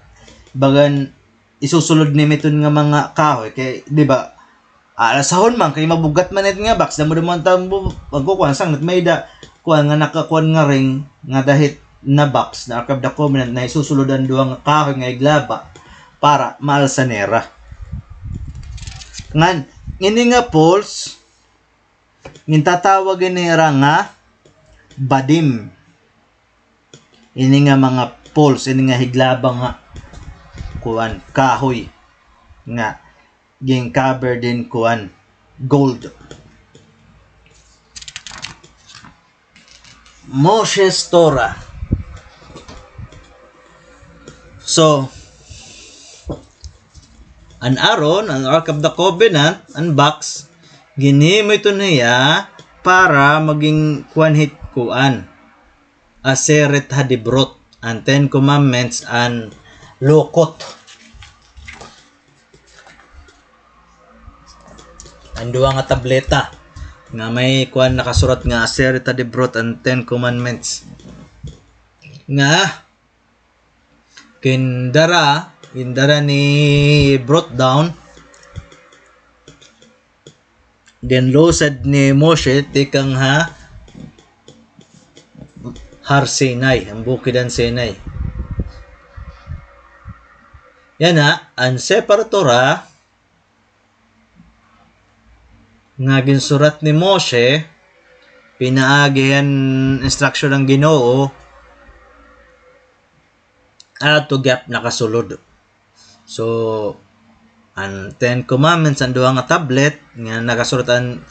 bagan isusulod nimo iton nga mga kahoy kay, di ba, alasahon man kay mabugat man it nga box, damo-damo an tawo magkukuan, sanglit may-ada kuan nga nakakuan nga ring ngada hit nga box, nga Ark of the Covenant, nga isusulod an duha nga kahoy nga higlaba para maalsa nira. Ngan, ini nga poles, gintatawag ini ira nga badim. Ini nga mga poles, ini nga higlaba nga kuan, kahoy nga gin-cover hin kuan, gold. Moshe's Torah. So, an Aron, an Ark of the Covenant, an box, ginhimo ito niya para maging kuan hit kuan. Aseret Hadibrot, an Ten Commandments, an Luchot. An duha nga tableta nga may kuan nakasurat nga Aseret HaDibrot and Ten Commandments. Nga gindara, gindara ni, brought down, ginlusad ni Moshe tikang ha Har Sinai, an bukid han Sinai. Yana, an Sefer Torah, nga ginsurat ni Moshe, pinaagi han instruction han Ginoo, ato gihap nakasulod. So, an Ten Commandments, an duha nga tablet, nga nakasurat an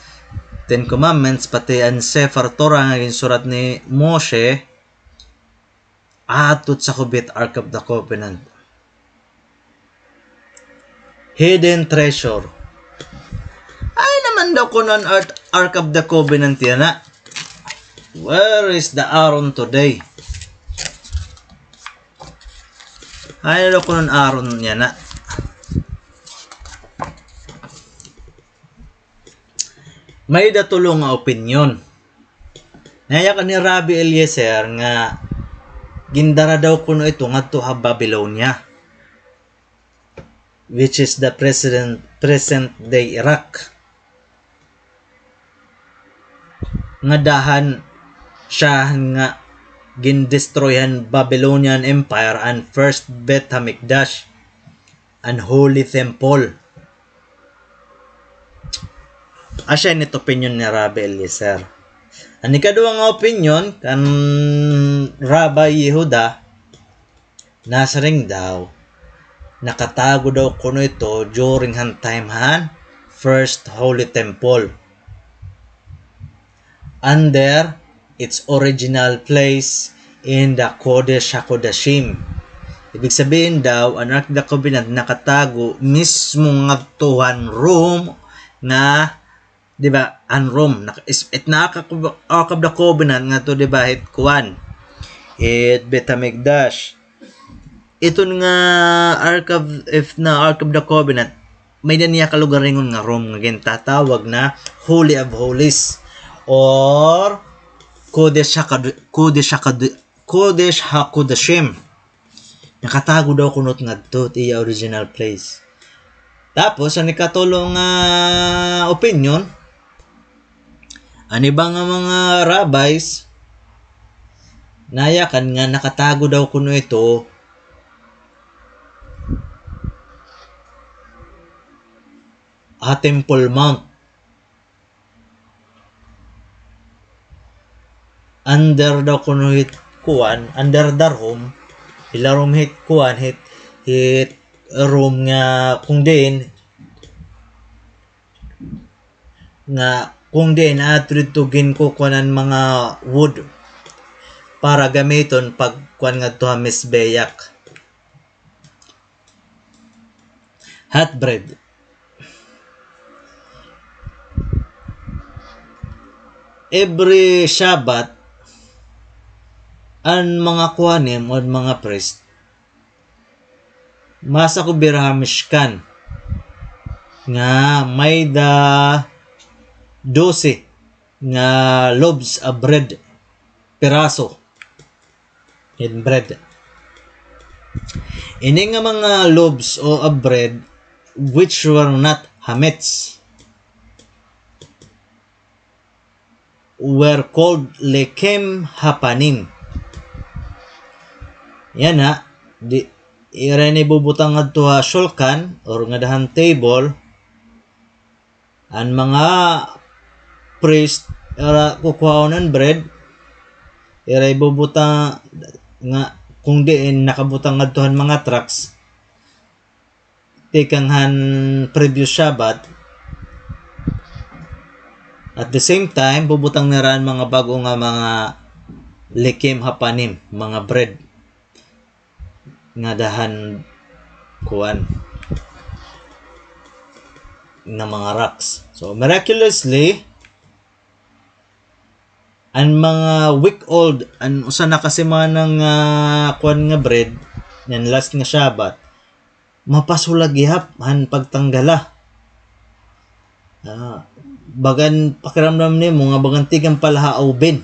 Ten Commandments, pati an Sefer Torah nga ginsurat ni Moshe, ato sakob hit Ark of the Covenant. Hidden treasure. Ay naman daw kuno an Ark, Ark of the Covenant yana. Where is the Aron today? Ay daw kuno an Aron yana. May-ada tulo nga opinyon. Nayakan ni Rabbi Eliezer nga gindara daw kuno ito ngadto ha Babylonia, which is the present, present-day Iraq. Ngadahan siya nga gindestroy han Babylonian Empire an first Beit Hamikdash, an Holy Temple. Asya ini it opinyon ni Rabbi Eliezer. An ikaduha nga opinyon kan Rabbi Yehuda, nasiring daw, nakatago daw kuno ito during han time han First Holy Temple. Under its original place in the Kodesh HaKodashim. Ibig sabihin daw, an Ark of the Covenant nakatago mismo ngadto han room nga, di ba, an room, nak-, is, it na Ark of, Ark of the Covenant ngadto, di ba, hit kuan, it Beit Hamikdash. Iton nga Ark of, if na Ark of the Covenant, may-ada niya kalugaringon nga room nga gintatawag na Holy of Holies or Kodesh Hakod-, Kodesh Hakod-, Kodesh HaKodashim. Nakatago daw kuno it ngadto it iya original place. Tapos, an ikatulo nga opinyon, an iba nga mga rabbis, nayakan nga nakatago daw kuno ito ha Temple Mount. Under daw kuno hit kuan, under the room, hilarom hit kuan, hit, hit room nga kung diin, nga kung diin ato didto ginkukuan an mga wood para gamiton pagkuan ngadto ha Mizbeach. Hot bread. Every Shabbat, an mga kohanim o an mga priest, masakob hira ha Mishkan nga may-ada dose nga loaves of bread, piraso hin bread. Ini nga mga loaves o of bread which were not chametz were called lechem hapanim. Yana, di, ira ini ibubutang ngadto ha shulchan or ngada han table, an mga priest, ira kukuhaon an bread, ira ibubutang nga kung diin nakabutang ngadto han mga trucks tikang han previous Shabbat. At the same time, bubutang nira an mga bag-o nga mga lechem hapanim, mga bread. Ngada han kuan nga mga rocks. So, miraculously, an mga week old, an usa na ka semana nga kuan nga bread, ngan last nga Shabbat, mapasula gihap han pagtanggala. Ah, bagan pakiramdam nimo nga bagan tikang pa la ha oven.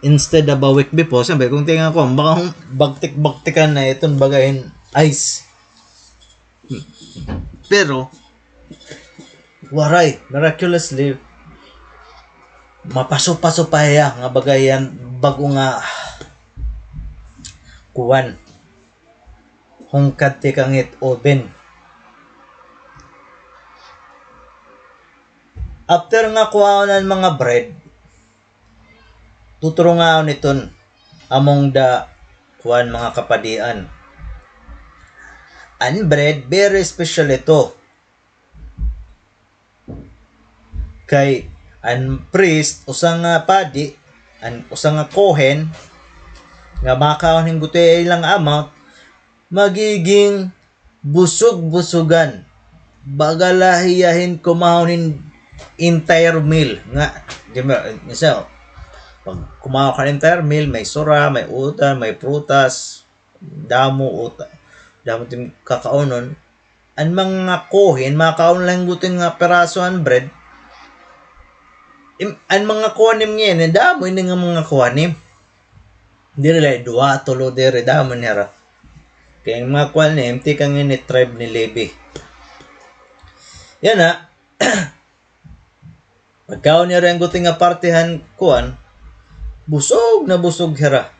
Instead of a week before, siyempre, kung tikang ako, bagan bagtik-bagtikan na iton baga hin ice. Pero, waray, miraculously, mapaso-paso pa hiya nga baga hiyan bag-o nga kuan. Hungkad tikang it oven. After nga kuhaon an mga bread, tuturungaon iton among the kuan, mga kapadian. An bread, very special ito. Kay an priest, usa nga padi, an usa nga kohen, nga makaon hin guti ilang amount, magiging busog-busogan. Baga la hiya hin kumaon hin entire meal. Nga, di ba, minsan, pag kumaon ka hin entire meal, may sura, may utan, may prutas, damo, uta-, damo tim kakaunon. An mga kohen, makaon la hin guti nga piraso an bread. Im-, an mga kuan nim ngayon, eh, damo ini nga mga kuan nim. Diri la duha, tulo diri, damo nira. Kay an mga kuan nim, tikang ini tribe ni Levi. Yana, pagkaon nira an guti nga parte han kuan, busog na busog hira.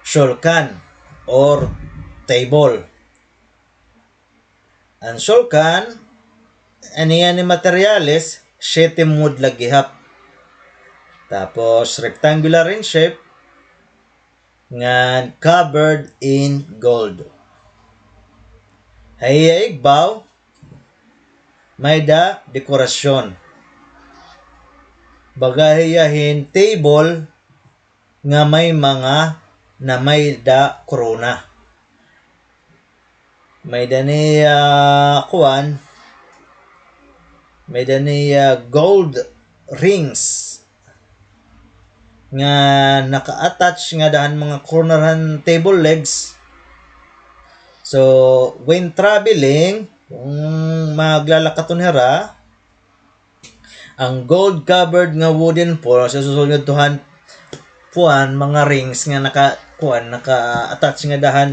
Shulchan or table. An shulchan, an iya ni materyales, siyete mud la gihap. Tapos, rectangular in shape, ngan covered in gold. Ha iya igbaw, may-ada dekorasyon. Baga hiya hin table nga may mga, na may-ada korona. May-ada niya, ah, kuan, may-ada niya, ah, gold rings nga naka-attach ngada han mga corner han table legs. So, when traveling, kung maglalakaton hira, an gold covered nga wooden pole, so, susulod ngadto han kuan, mga rings nga naka-, kuan, naka-attach ngada han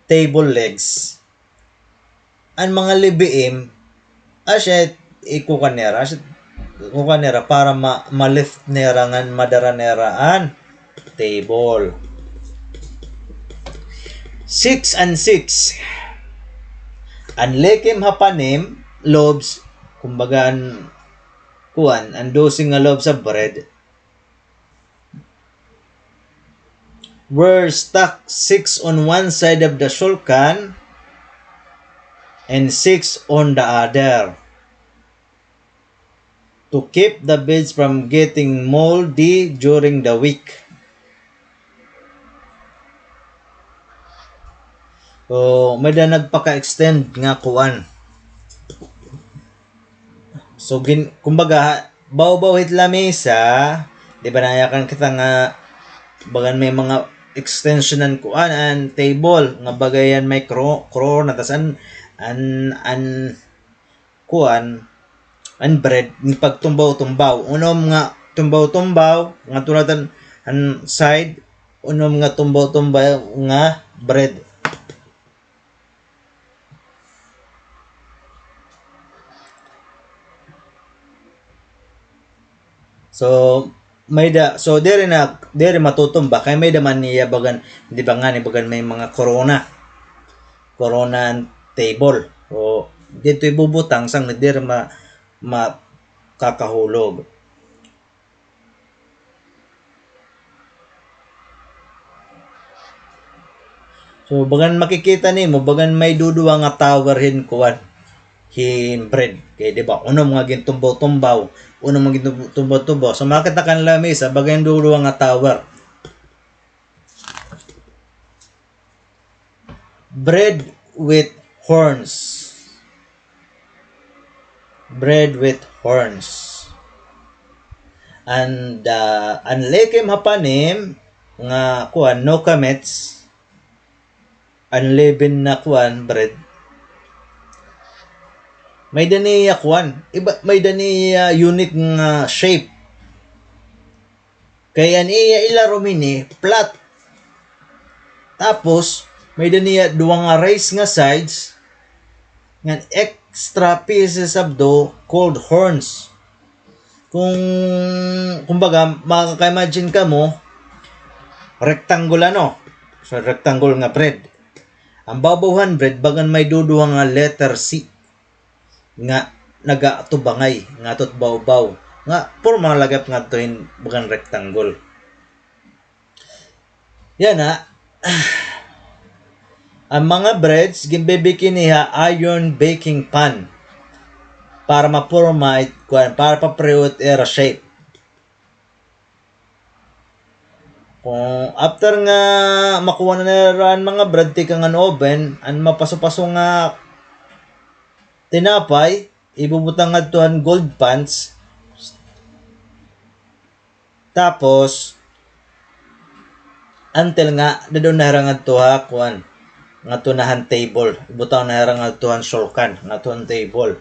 table legs. An mga Leviim, asya ikukuan nira, asya ikukuan nira para ma-, ma-lift nira ngan madara nira an table. Six and six. An lechem hapanim, loaves, kumbaga an kuan, an dose nga loaves of bread, were stacked six on one side of the shulchan and six on the other, to keep the bread from getting moldy during the week. So, may-ada nagpaka-extend nga kuan. So, gin-, kumbaga, bawbaw hit lamesa, di ba, nayakan kita nga bagan may mga extension an kuan, an table, nga baga hiyan may kro-, korona, tas an, an, an kuan, an bread, pagtumbaw-tumbaw. Unom nga tumbaw-tumbaw, nga tulatan an side, unom nga tumbaw-tumbaw nga bread. So, may-ada, so, diri na, diri matutumba, kay may-ada man niya bagan, di ba ngani, bagan may mga korona. Korona an table. O, didto ibubutang, sanglit diri ma-, makakahulog. So, bagan makikita nimo, bagan may duduha nga tower hin kuan, hin bread. Kay, di ba, unom nga gintumbaw-tumbaw, unom nga gintumbaw-tumbaw. So, makita ka an lamesa, bagan duduha nga tower. Bread with horns. Bread with horns. And, uh, an lechem hapanim nga kuan, no chametz, unleavened na kuan, bread. May-ada niya kuan, iba, may-ada niya unique nga shape. Kay an iya ilarom hini, flat. Tapos, may-ada niya duha nga raised nga sides, ngan extra pieces of dough called horns. Kung, kumbaga, makaka-imagine kamo, rectangle ano? So, rectangle nga bread. An bawbaw han bread, bagan may duduha nga letter C nga nagatubangay ngadto hit bawbaw. Nga, porma la gihap ngadto hin bagan rectangle. Yana, an mga breads, ginbe-bake ini ha iron baking pan para maporma it kuan, para papareho it ira shape. Kung after nga makuha na nira an mga bread tikang han oven, an mapaso-paso nga tinapay, ibubutang ngadto han gold pans. Tapos, until nga, dad-on na hira ngadto ha, kuan, ngadto na han table. Ibutang na hira ngadto han shulchan, ngadto han table.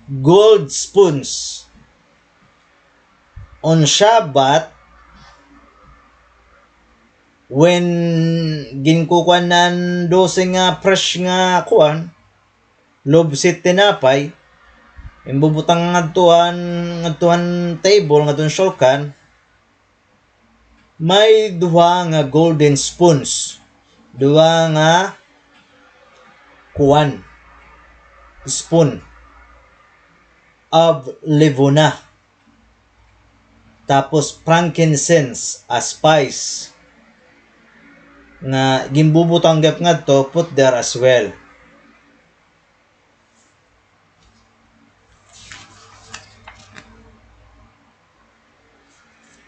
Gold spoons. On Shabbat, when ginkukuan na an dose nga fresh nga kuan, loaves hit tinapay, imbubutang ngadto han, ngadto han table, ngadto han shulchan, may duha nga golden spoons, duha nga kuan, spoon of levona. Tapos frankincense, a spice, nga ginbubutang gihap ngadto, put there as well.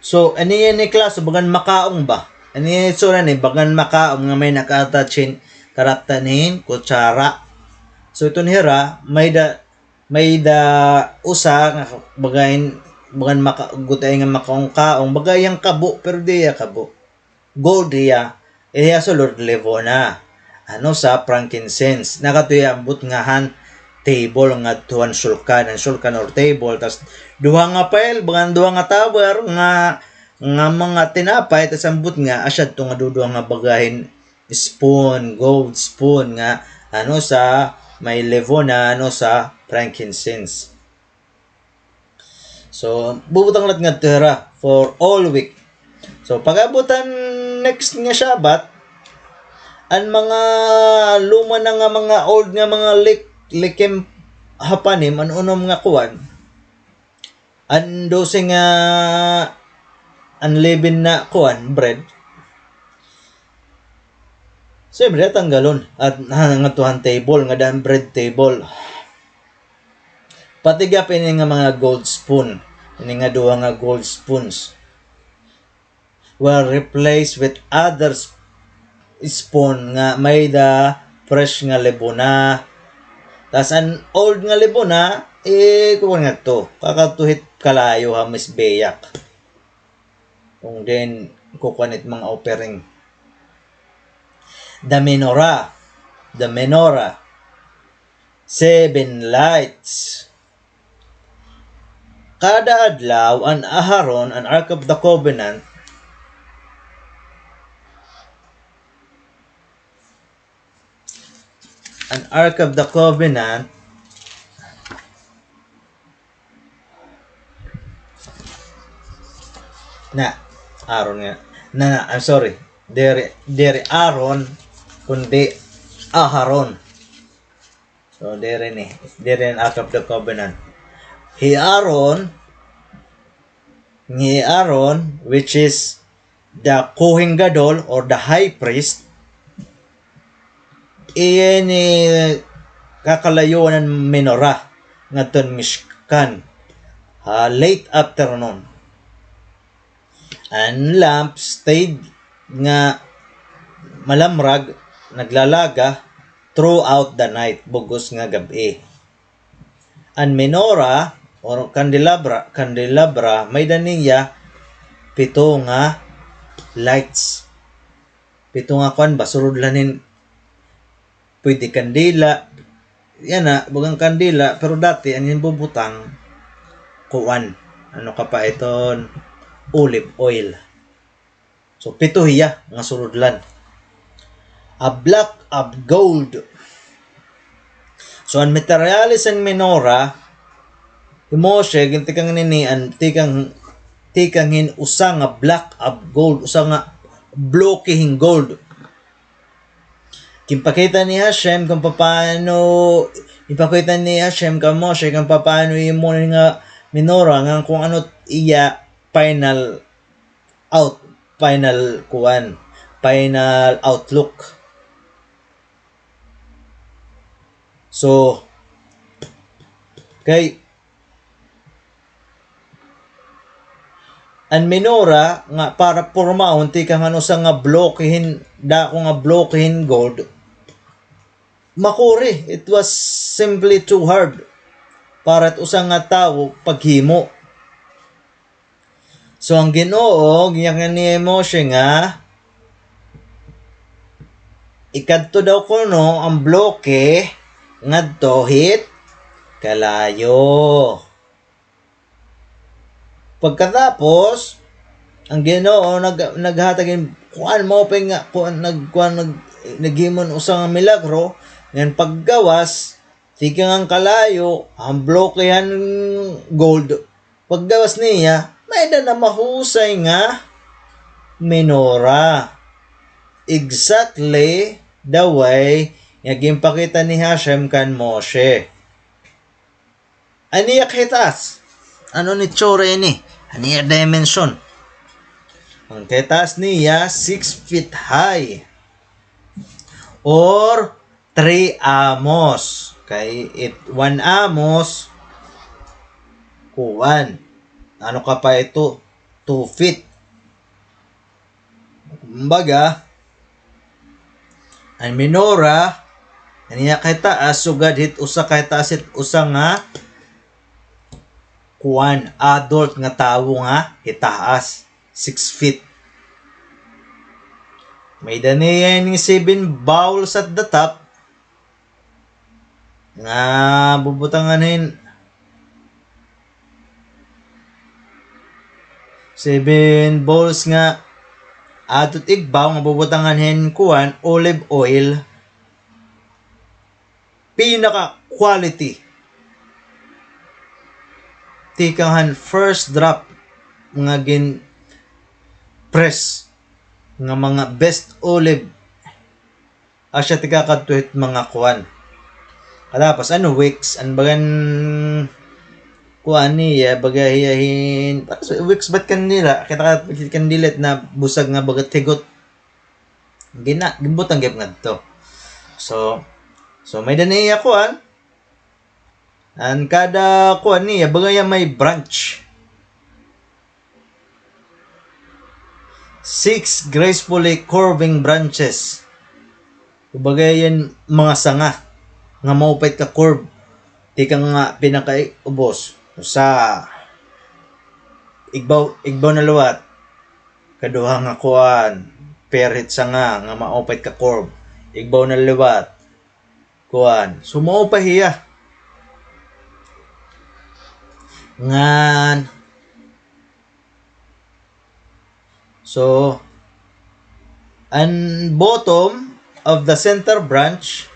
So, ano yan ni klase? Bagan makaon ba? Ano yan itsura ni? Bagan makaon nga may naka-attach hin karaptan hin kutsara. So, iton hira, may da, may da usa nga bagan, bagan maka-, gutiay nga makaon-kaon. Baga iya kabo, pero di iya kabo. Gold hiya, hiya sulod levona. Ano sa frankincense. Nakatuya ambot nga han table ngadto han shulchan, han shulchan or table. Tas duha nga pile, bagan duha nga tower nga, nga mga tinapay, tas ambot nga asya adto nga duduha nga baga hin spoon, gold spoon nga, ano sa may levona, ano sa frankincense. So, bubutang la ngadto hira for all week. So, pag-abot han next nga Shabbat, an mga luma na nga mga old nga mga lik-, likim hapanim, an unom nga kuan, an dose nga unleavened na kuan, bread, siyempre, tanggalon. At, ha, ngadto han table, ngada han bread table. Pati gihap ini nga mga gold spoon, ini nga duha nga gold spoons were replaced with other sp-, spoon nga may-ada fresh nga levona. Tas an old nga levona, eh, kuan ngadto, kakadto hit kalayo ha mizbeach. Kung diin kukuan it mga offering. The menorah. The menorah. Seven lights. Kada adlaw, an Aharon, an Ark of the Covenant, an Ark of the Covenant, na, Aaron nga. Na, na, I'm sorry. Diri, diri Aaron, kundi Aharon. So, diri ni, diri an Ark of the Covenant. Hi Aaron, hi Aaron, which is the Kohen Gadol or the high priest, iya ini kakalayoan han menorah ngadto han Mishkan ha late afternoon. An lamp stayed nga malamrag, naglalaga throughout the night, bug-os nga gab-i. An menorah or candelabra, candelabra, may-ada niya pito nga lights. Pito nga kuan ba, sulod la hin pwede kandila, yana, bagan kandila, pero dati, an ginbubutang, kuan, ano ka pa iton, olive oil. So, pito hiya nga surudlan. A block of gold. So, an materyales han menorah, hi Moshe, gintikang nini, an tikang, tikang hin usa nga block of gold, usa nga bloke hin gold. Ginpakita ni Hashem kon papaano, ginpakita ni Hashem kan Moshe kon papaano imo nga menorah, ngan kon ano iya final out, final kuan, final outlook. So, kay an menorah nga para pormahon tikang han usa nga bloke hin, dako nga bloke hin gold, makuri. It was simply too hard para it usa nga tawo paghimo. So, an Ginoo, giyakan ni Moshe nga, ikadto daw kuno an bloke ngadto hit kalayo. Pagkatapos, an Ginoo nag-, naghatag hin kuan, maupay nga kuan, nag-, kuan, nag-, naghimo hin usa nga milagro, ngan paggawas, tikang han kalayo, an bloke han gold, paggawas niya, may-ada na mahusay nga menorah. Exactly the way nga ginpakita ni Hashem kan Moshe. An iya kahitaas. Ano an itsura ini? An iya dimension? An kahitaas niya, six feet high. Or three amos. Kay it, one amos, kuan. Ano ka pa ito? Two feet. Kumbaga, an menorah, an iya kahitaas, sugad hit usa kahitaas hit usa nga, kuan, adult nga tawo nga hitaas, six feet. May-ada niya ini seven bowls at the top, nga bubutangan hin seven bowls nga adto hit igbaw nga bubutangan hin kuan, olive oil. Pinaka quality. Tikang han first drop nga gin-press nga mga best olive. Asya tikakadto hit mga kuan. Katapos, ano, wicks, an bagan kuan niya, baga hiya hin, para sa wicks ba it kandila, kita ka kandila it nabusag nga baga it higot. Gina-, ginbutang gihap ngadto. So, so may-ada niya kuan, an kada kuan niya, baga hiya may branch. Six gracefully curving branches. Kumbaga yana mga sanga nga maupay ka curve. Tikang nga pinakaubos. Usa. Igbaw, igbaw na liwat. Kaduha nga kuan. Pair hit sanga nga maupay ka curve. Igbaw na liwat. Kuan. So, maupay hiya. Ngan. So, an bottom of the center branch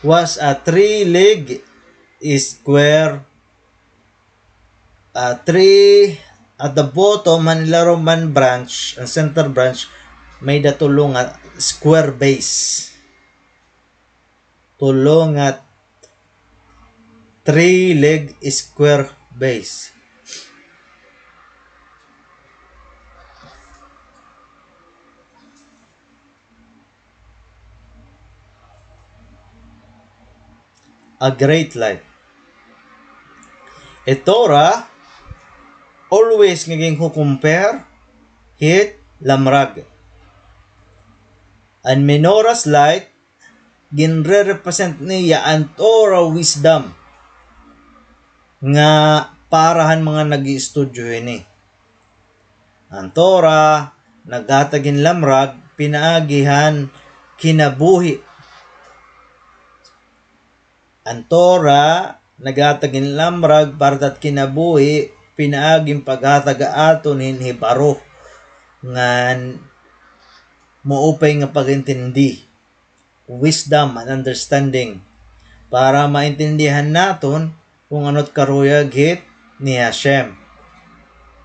was a three-leg square, a three at the bottom, han ilarom han branch, an center branch, may-ada tulo nga square base. Tulo nga three-leg square base. A great light. It Torah always nga ginko-compare hit lamrag. An menorah's light ginre-represent niya an Torah wisdom nga para han mga nag-iistudyo hini. An Torah naghatag hin lamrag pinaagi han kinabuhi. An Torah naghatag hin lamrag para ta it kinabuhi, pinaagi hin paghatag ha aton hin hibaro ngan maupay nga pag-intindi, wisdom and understanding, para maintindihan naton kon ano it karuyag hit ni Hashem.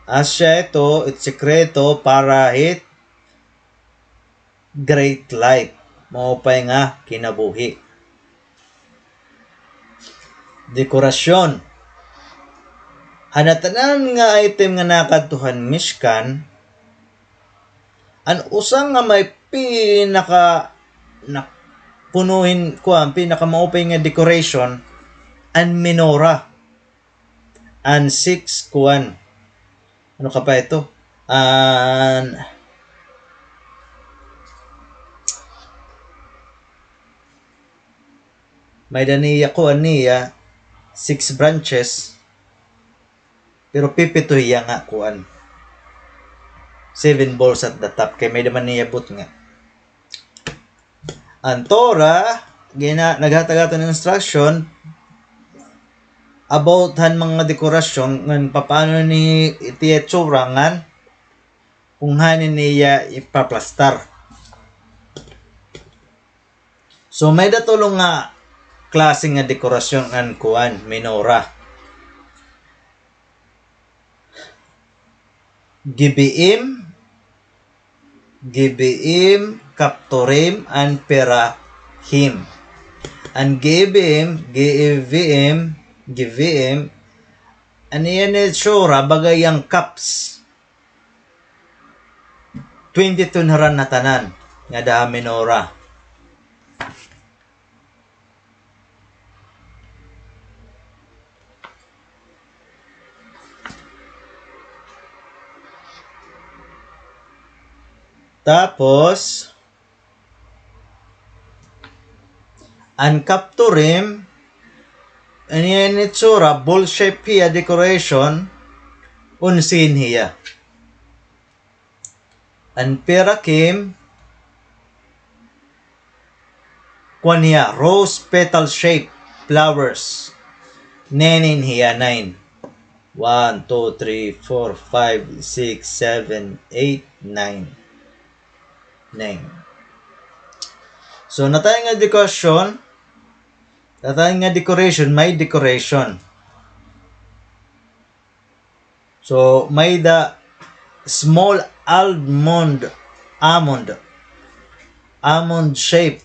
Asya ito, it sekreto para hit great life, maupay nga kinabuhi. Dekorasyon. Han ngatanan nga item nga nakadto han Mishkan, an usa nga may pinaka, na, puno hin, kuan, pinakamaupay nga decoration, an menorah. An six, kuan. Ano ka pa ito? An, may-ada niya, kuan niya, six branches. Pero pipito hiya nga, kuan. Seven balls at the top. Kay may-ada man niya butnga. An Torah, gina-, naghatag aton instruction about han mga dekorasyon, ngan papaano ni it iya itsura, ngan kung hain niya ipaplastar. So, may-ada tulo nga klase nga dekorasyon an kuan, menorah. Gibeim, Gibeim, Kaptorim, and Perachim. An Gibeim, G E V M, Gibeim, an iya itsura, baga yang cups. Twenty-two ngaran ngatanan nga ada ha menorah. Tapos, an Kaptorim, an iya itsura, bowl shape hiya, decoration, onse hiya. An Perachim, kuan hiya, rose petal shape flowers. Nine hiya, nine. One, two, three, four, five, six, seven, eight, nine. Nine. So, ngatanan nga decoration, ngatanan nga decoration, may decoration. So, may-ada small almond, almond, almond shape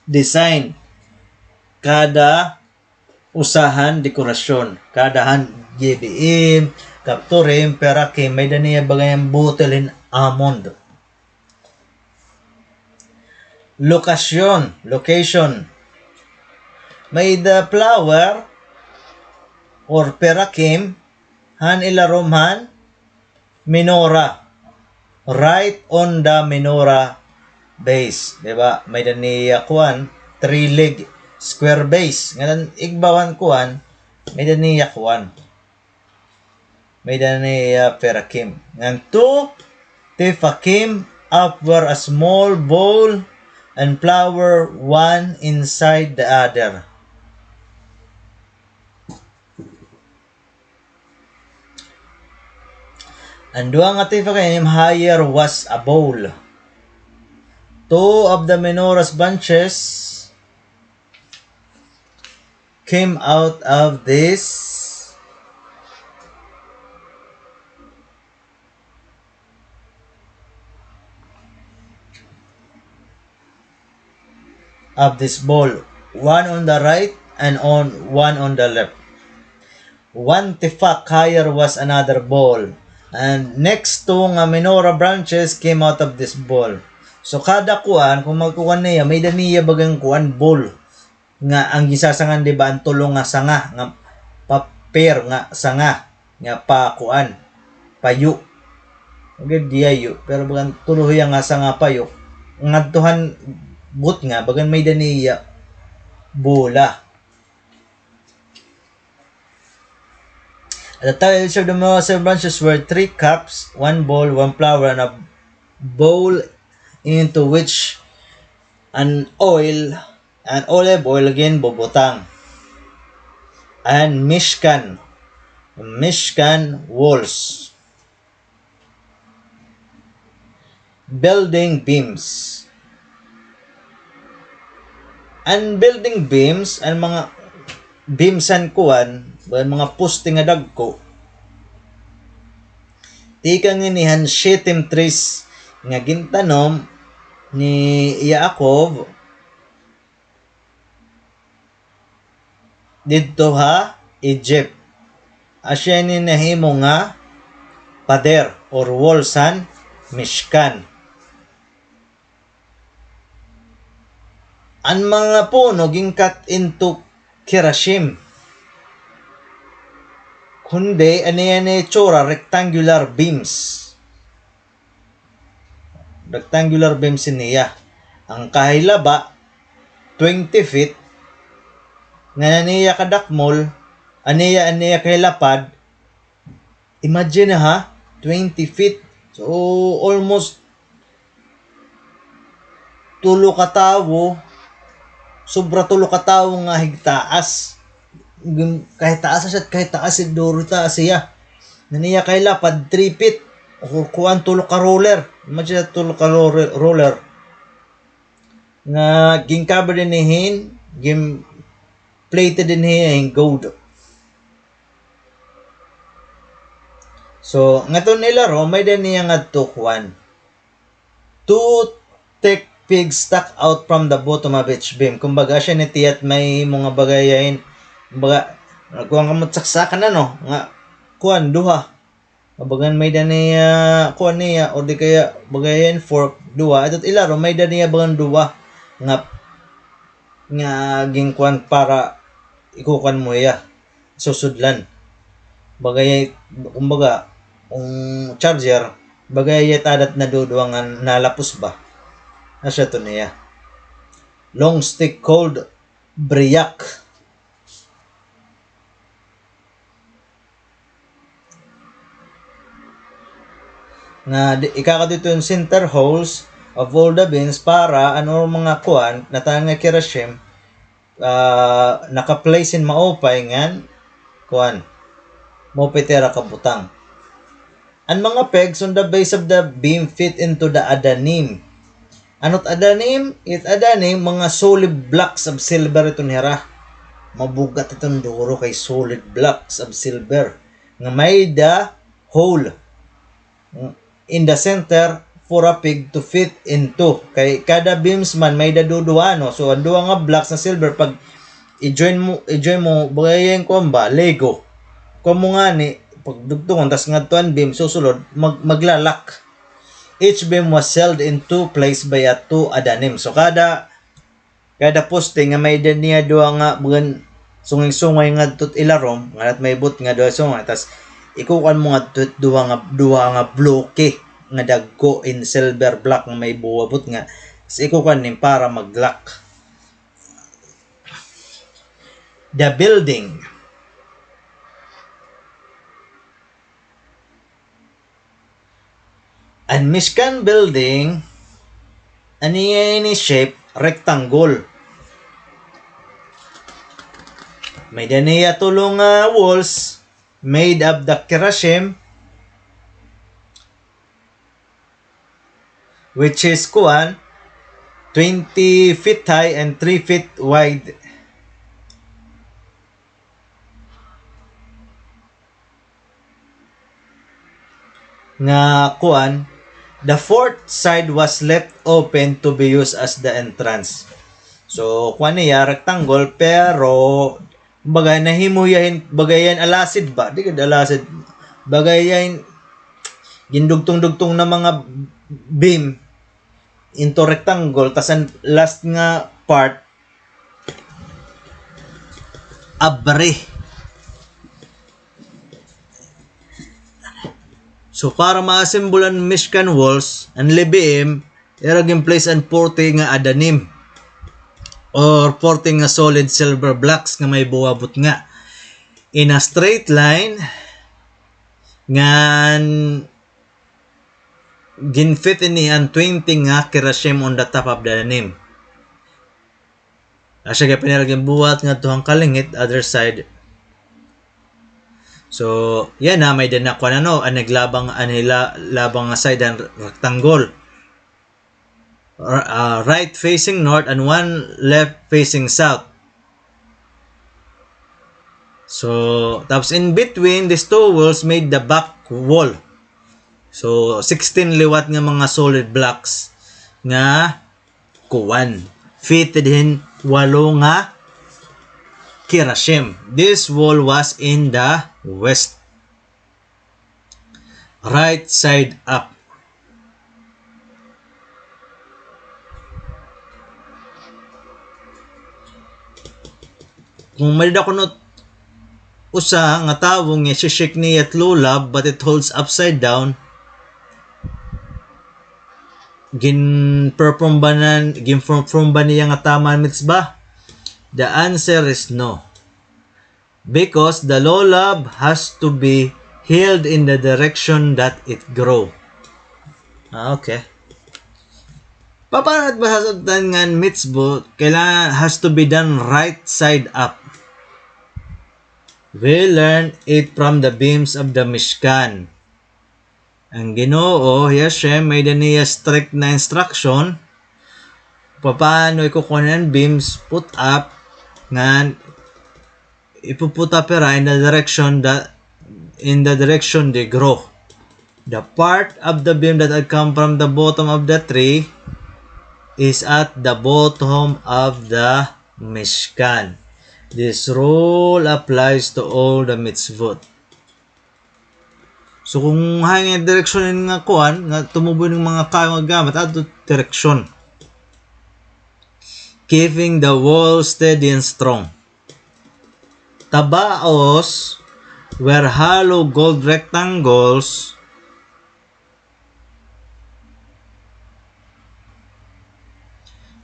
design kada usa han dekorasyon. Kada han Gibeim, Kaptorim, Perachim, may-ada niya baga yang bottle hin almond. Lokasyon, location. May-ada flower or Perachim han ilarom han menorah. Right on the menorah base. Di ba? May-ada niya kuan, three leg square base. Ngan igbaw han kuan, may-ada niya kuan. May-ada niya Perachim. Ngan two tefachim upward, a small bowl and flower, one inside the other. An duha nga tefachim higher was a bowl. Two of the menorah's branches came out of this, of this bowl, one on the right and on, one on the left. One tefach higher was another bowl, and next two nga menorah branches came out of this bowl. So, kada kuan, kon magkuan niya, may-ada niya bagang kuan, bowl. Nga an ginsasangan, di ba, an tulo nga sanga, nga pa-pair nga sanga, nga pa kuan, payo. Agad diayo, pero bagan tulo hiya nga sanga payo. Ngadto han butnga, bagan may-ada niya bola. At the top of each of the seven branches were three cups, one bowl, one flower, and a bowl into which an oil an olive oil ginbubutang. An Mishkan, Mishkan walls. Building beams. An building beams, an mga beams han kuan, an mga poste nga dagko, tikang ini han shittim trees nga gintanom ni Yaakov didto ha Egypt. Asya ini nahimo nga pader or walls han Mishkan. An mga puno gin-cut into kerashim. Kundi, ania ini itsura, rectangular beams. Rectangular beams ini iya. An kahilaba, twenty feet. Ngan an iya kadakmol, an iya, an iya kahilapad, imagine ha, twenty feet. So, almost tulo ka tawo, sobra tulo ka tawo nga higtaas. Gin-, kahitaas siya, kahitaas, duro taas siya. An iya kahilapad, three feet. O kuan, tulo ka ruler. Imagine, tulo ka ruler, ruler. Nga gin-cover dinhi hin, gin-plated dinhi hin gold. So, ngadto ha ilarom, may-ada niya ngadto kuan. Two thick pegs stuck out from the bottom of each beam. Kumbaga, asya ini tiya, may mga bagayayin, kumbaga, kuan kamo, saksakan, ano, nga, kuan, duha. Nga bagan may-ada niya, kuan niya, o di kaya bagayayin fork, duha. Ito ha ilarom, may-ada niya bagan duha nga, nga ginkuan para ikukuan mo iya, susudlan. Bagay, kumbaga, kung charger, bagay iya tadat na duduha nga nalapos ba. Asya ito niya. Long stick called briak. Nga di, ikakadto iton center holes of all the beams para an mga kuan, natan nga kerashim, ah, naka-place hin maupay ngan kuan, maupay it ira kabutang. An mga pegs on the base of the beam fit into the adanim. Ano it adanim? It adanim, mga solid blocks of silver iton hira. Mabugat iton duro kay solid blocks of silver. Nga may-ada hole in the center for a peg to fit into. Kay kada beams man may-ada duduha, no? So, an duha nga blocks nga silver, pag i-join mo, i-join mo, bagayan kuan ba, Lego. Kuan mo ngani, pagdugtungon, tas ngadto an beam, susulod, mag-, magla-lock. Each beam was held in two place by a two adanim. So, kada, kada poste nga may-ada niya duha nga, bagan, sungay-sungay ngadto ha ilarom, nga may butnga duha sungay, tas ikukuan mo ngadto duha nga, duha nga bloke nga dagko in silver block nga may buwabot nga, tas ikukuan nin para mag-lock. The building. An Mishkan building, an iya ini shape, rectangle. May-ada niya tulo nga walls made of the kerashim, which is, kuan, twenty feet high and three feet wide. Nga, kuan, the fourth side was left open to be used as the entrance. So, kuan niya, rectangle, pero, baga, nahimo iya hin, baga iya hin alasid ba? Di gad alasid. Baga iya hin, gindugtong-dugtong na mga beam into rectangle, tas an last nga part, abre. So, para ma-assemble an Mishkan walls, an Leviim, ira gin-place an forty nga adanim, or forty nga solid silver blocks nga may buwabot nga in a straight line, ngan gin-fit ini an twenty nga kerashim on the top of the adanim. Asya gihapon nira ginbuhat ngadto han kalingit, other side. So, yana, may-ada na kuan, ano, an naglabang, an hila-, labang nga side han rectangle. R-, ah, right facing north and one left facing south. So, tapos in between these two walls made the back wall. So, sixteen liwat nga mga solid blocks nga kuan. Fitted hin walo nga kerashim. This wall was in the west. Right side up. Kung may-ada kuno usa nga tawo nga isi-shake niya it lulav, but it holds upside down, gin-perform ba na, gin-perform ba niya nga tama an mitzvah? The answer is no. Because the lulav has to be held in the direction that it grow. Ah, okay. Paano it masasabtan nga an mitzvot kailangan has to be done right side up? We learn it from the beams of the Mishkan. An Ginoo, Yashem, may-ada niya strict na instruction papaano ikukuan an beams put up, ngan ipu-put up hira in the direction that, in the direction they grow. The part of the beam that had come from the bottom of the tree is at the bottom of the Mishkan. This rule applies to all the mitzvot. So, kung hain nga direksyon nga kuan, nga tumubo hin mga kahoy nga gamit, adto direksyon. Keeping the wall steady and strong. Tabaos were hollow gold rectangles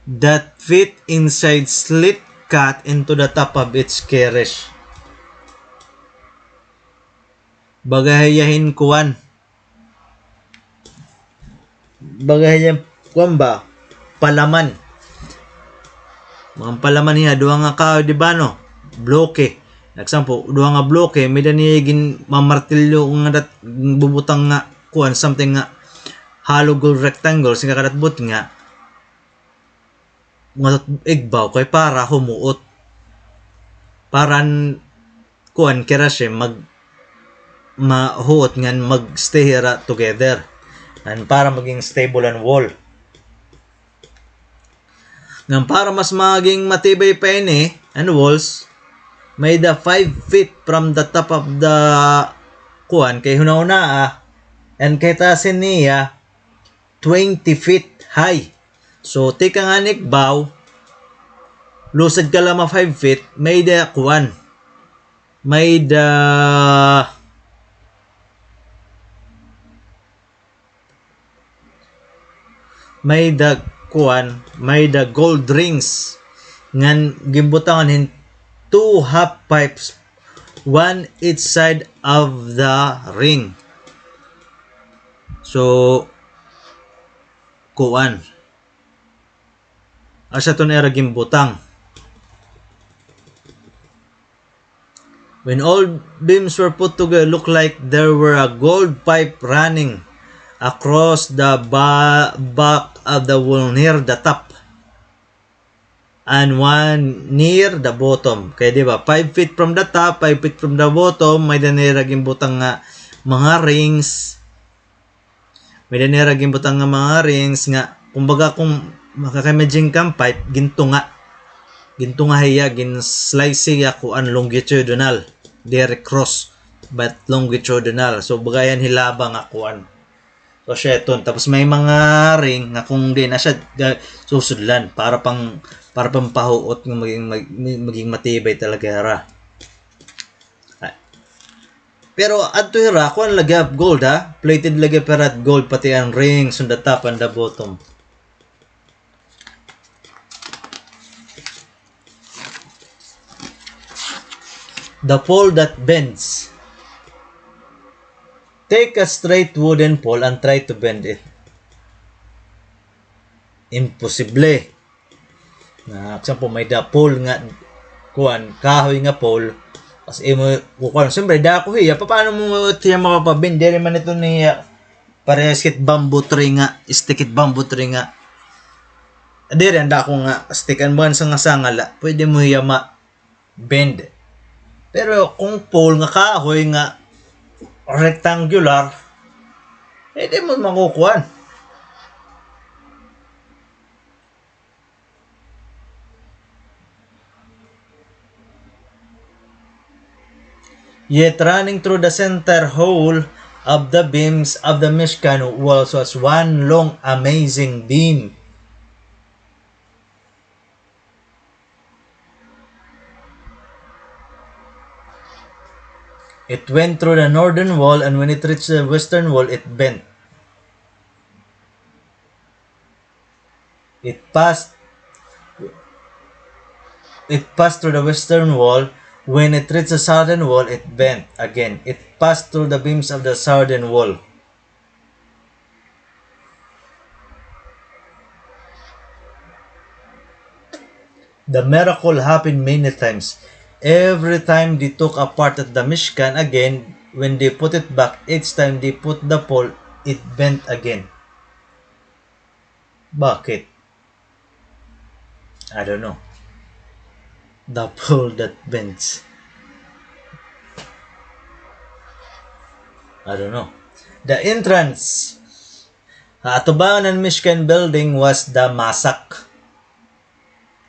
that fit inside slit cut into the top of each keresh. Baga hiya hin kuan. Baga hiya hin kuan ba? Palaman. Mga palaman hiya, duha nga kahoy, di ba, no? Bloke. Example, duha nga bloke, may-ada niya ginmamartilyo nga dat-, bubutang nga kuan, something nga hollow gold rectangle, sing kakadatbot nga, nga igbaw kay para humuot. Para an kuan, kerashim, mag-, mahuot ngan mag-stay hira together. Ngan para maging stable an wall. Ngan para mas maging matibay pa ini, an walls, may-ada five feet from the top of the kuan, kay hunahunaa, an kahitaas niya, twenty feet high. So, tikang an igbaw, lusad ka la mga five feet, may-ada kuan. May-ada, may-ada kuan, may-ada gold rings. Ngan ginbutangan hin two half pipes, one each side of the ring. So, kuan. Asya iton ira ginbutang. When all beams were put together, looked like there were a gold pipe running across the ba-, back of the wall near the top. And one near the bottom. Kay, di ba, five feet from the top, five feet from the bottom, may-ada nira ginbutang nga mga rings. May-ada nira ginbutang nga mga rings nga, kumbaga, kung makaka-imagine ka, pipe, gintunga. Gintunga hiya, gin-slice hiya, kuan, longitudinal. Diri cross, but longitudinal. So, baga hiya hin hilaba nga kuan. So, asya iton. Tapos may mga ring nga kung diin na siya, ga-, susudlan para pang, para pampahuot nga maging, mag-, maging matibay talaga hira. Ah. Pero adto hira, kuan lagi of gold, ha? Plated lagi of hira gold, pati an rings on the top and the bottom. The pole that bends. Take a straight wooden pole and try to bend it. Imposible. Na, example, may-ada pole nga, kuan, kahoy nga pole. Tapos imo, kukuan, siyempre, dako hiya, paano mo hiya mapapabend? Diri man ito niya, parehas kit bamboo tree nga, stick it bamboo tree nga. Diri, an dako nga, stick, an buwan sa nga sanga la, pwede mo hiya ma-, bend. Pero kung pole nga kahoy nga rectangular, eh, di mo makukuan. Yet running through the center hole of the beams of the Mishkan walls was one long amazing beam. It went through the northern wall, and when it reached the western wall, it bent. It passed, it passed through the western wall. When it reached the southern wall, it bent again. It passed through the beams of the southern wall. The miracle happened many times. Every time they took apart at the Mishkan again, when they put it back, each time they put the pole, it bent again. Bakit? I don't know. The pole that bends. I don't know. The entrance. Ha atubangan han Mishkan building was the masak,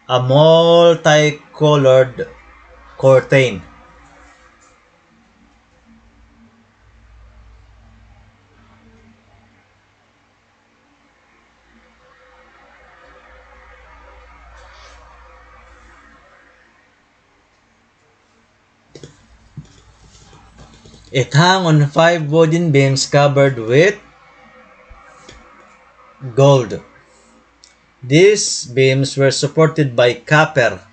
a multicolored curtain. It hung on five wooden beams covered with gold. These beams were supported by copper,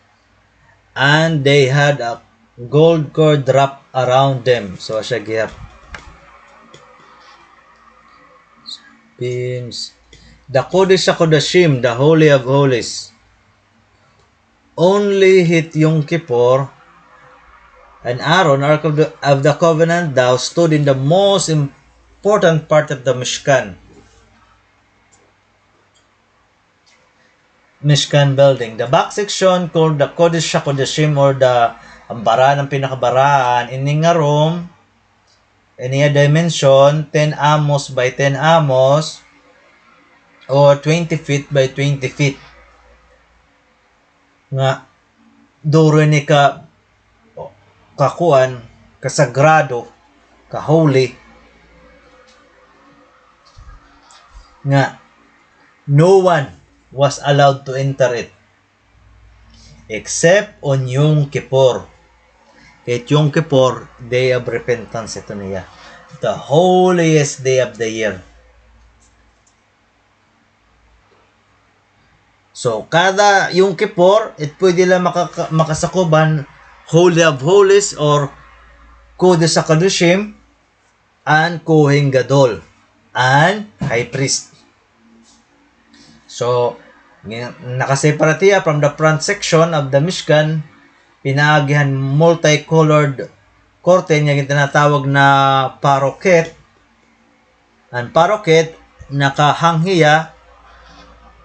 and they had a gold cord wrapped around them. So, siya gihap. Beams. The Kodesh HaKodashim, the Holy of Holies. Only hit Yom Kippur and Aaron, Ark of the, of the Covenant, thou stood in the most important part of the Mishkan. Mishkan building. The back section called the Kodesh HaKodashim or the, an baraan, an pinakabaraan, ini nga room, ini nga dimension, ten amos by ten amos, or twenty feet by twenty feet. Nga, duro ini ka, kakuan, kasagrado, ka-holy, nga no one was allowed to enter it except on Yom Kippur. Kay Yom Kippur, day of repentance ito niya. The holiest day of the year. So, kada Yom Kippur, it pwede la makaka-, makasakob han Holy of Holies or Kodesh HaKodashim, an Kohen Gadol, an High Priest. So, ngi-, nakaseparate hiya from the front section of the Mishkan, pinaagi han multicolored curtain nga gintinatawag na parochet, An parochet, nakahang hiya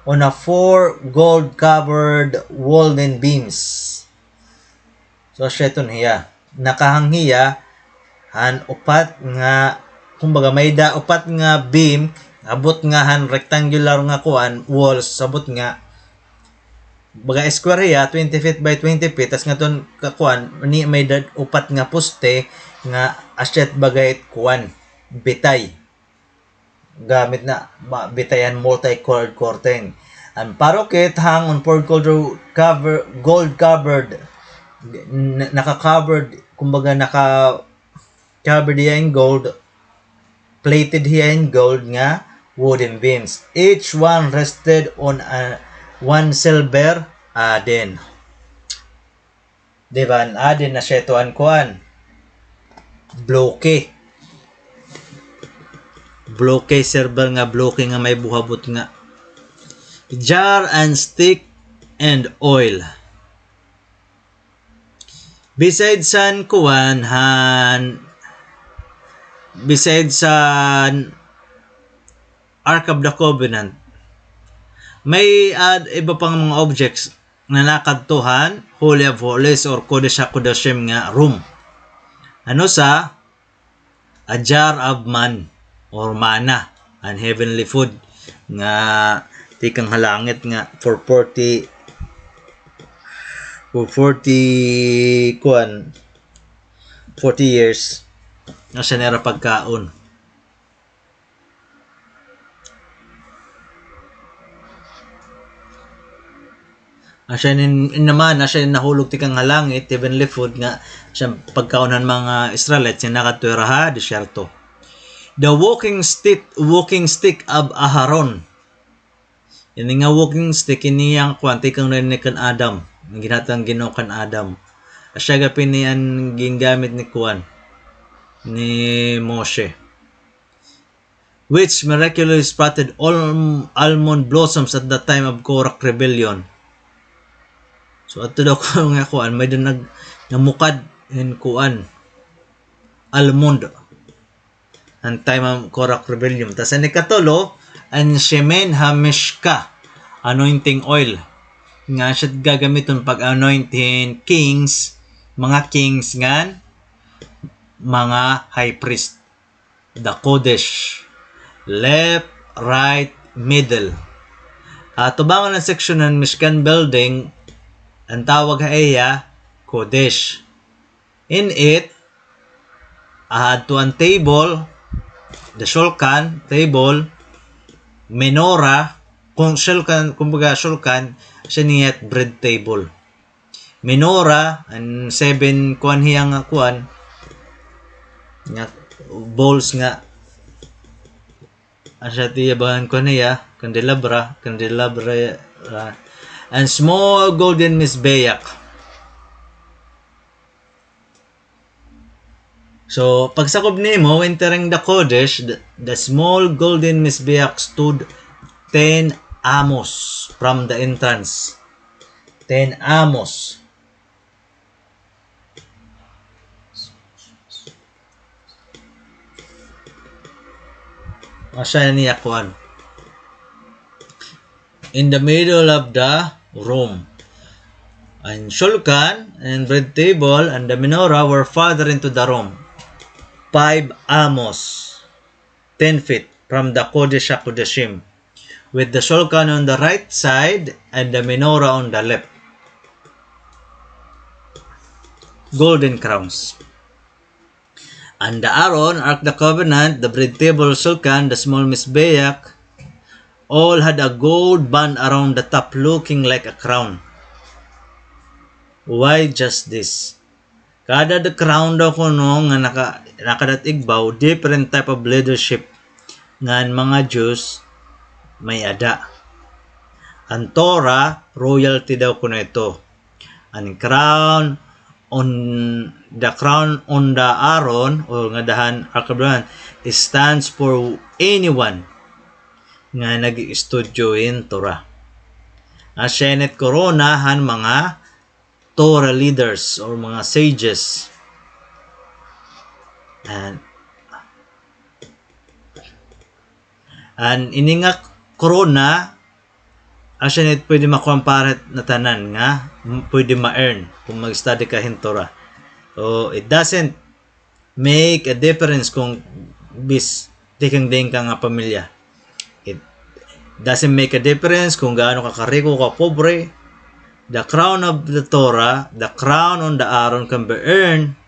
on a four gold-covered wooden beams. So, siya iton hiya. Nakahang hiya han upat nga, kumbaga, may-ada upat nga beam, abot nga han rectangular nga kuan, walls, abot nga, baga square hiya, twenty feet by twenty feet, tas ngadton kakuan, ni may-ada upat nga poste nga asya it baga it kuan, bitay. Gamit na, ma-, bitay han multicolored curtain. An parochet hung on four gold cover, gold covered, n-, naka-covered, kumbaga naka-covered hiya in gold, plated hiya in gold nga wooden beams. Each one rested on a, one silver aden. Di ba, an aden na siya ito an kuan. Bloke. Bloke, silver nga bloke nga may buhabot nga. Jar and stick and oil. Besides han kuan, han, besides han Ark of the Covenant, may ad-, iba pang mga objects nga nakadto han Holy of Holies or Kodesh HaKodashim nga room. Ano sa a jar of man or manna, an heavenly food nga tikang ha langit nga for forty, for forty, kuan, forty years, nga siya nira pagkaon. Asya nin, in naman, asya nin nahulog tikang ha langit, heavenly food nga, asya pagkaon han mga Israelites, nga nakadto hira ha disyerto. The walking stick, walking stick of Aharon. Ini nga walking stick, ini an kuan, tikang na ini kan Adam. An ginhatag han Ginoo kan Adam. Asya gihap ini an gingamit ni kuan, ni Moshe. Which miraculously sprouted al-, almond blossoms at the time of Korach rebellion. So, ato daw ko nga kuan, may-ada nag-, namukad hin kuan, almond. An time of Korach rebellion. Tas an ikatulo, an Shemen HaMishcha, anointing oil. Nga siya gagamiton pag-anoint hin kings, mga kings ngan mga high priest. The Kodesh. Left, right, middle. Atubangan an section han Mishkan building, an tawag ha iya, Kodesh. In it, adto an table, the shulchan, table, menorah, kung shulchan, kumbaga shulchan, siya niya bread table. Menorah, an seven kuan hiya nga kuan, nga bowls nga, asya tiya ba an kuan hiya, candelabra, candelabra, ah, an small golden mizbeach. So, pagsakob nimo, entering the Kodesh, the, the small golden mizbeach stood ten amos from the entrance. Ten amos. Asya niya kuan. In the middle of the room. An shulchan and bread table and the menorah were farther into the room, five amos, ten feet, from the Kodesh HaKodashim, with the shulchan on the right side and the menorah on the left. Golden crowns. And the Aron, Ark the Covenant, the bread table, shulchan, the small mizbeach, all had a gold band around the top looking like a crown. Why just this? Kada the crown daw kuno nga naka-, nakadat igbaw, different type of leadership nga an mga Jews may-ada. An Torah, royalty daw kuno ito. An crown on, the crown on the Aaron, o ngada han Ark of the Covenant, stands for anyone nga nag-iistudyo hin Torah. Asya ini it korona han mga Torah leaders or mga sages. And, and ini nga korona, asya ini it pwede makuha para ha tanan nga m-, pwede ma-earn kung mag-study ka hin Torah. So, it doesn't make a difference kung bis-, tikang diin ka nga pamilya. It doesn't make a difference kung gaano ka kariko o kapobre. The crown of the Torah, the crown on the Aaron can be earned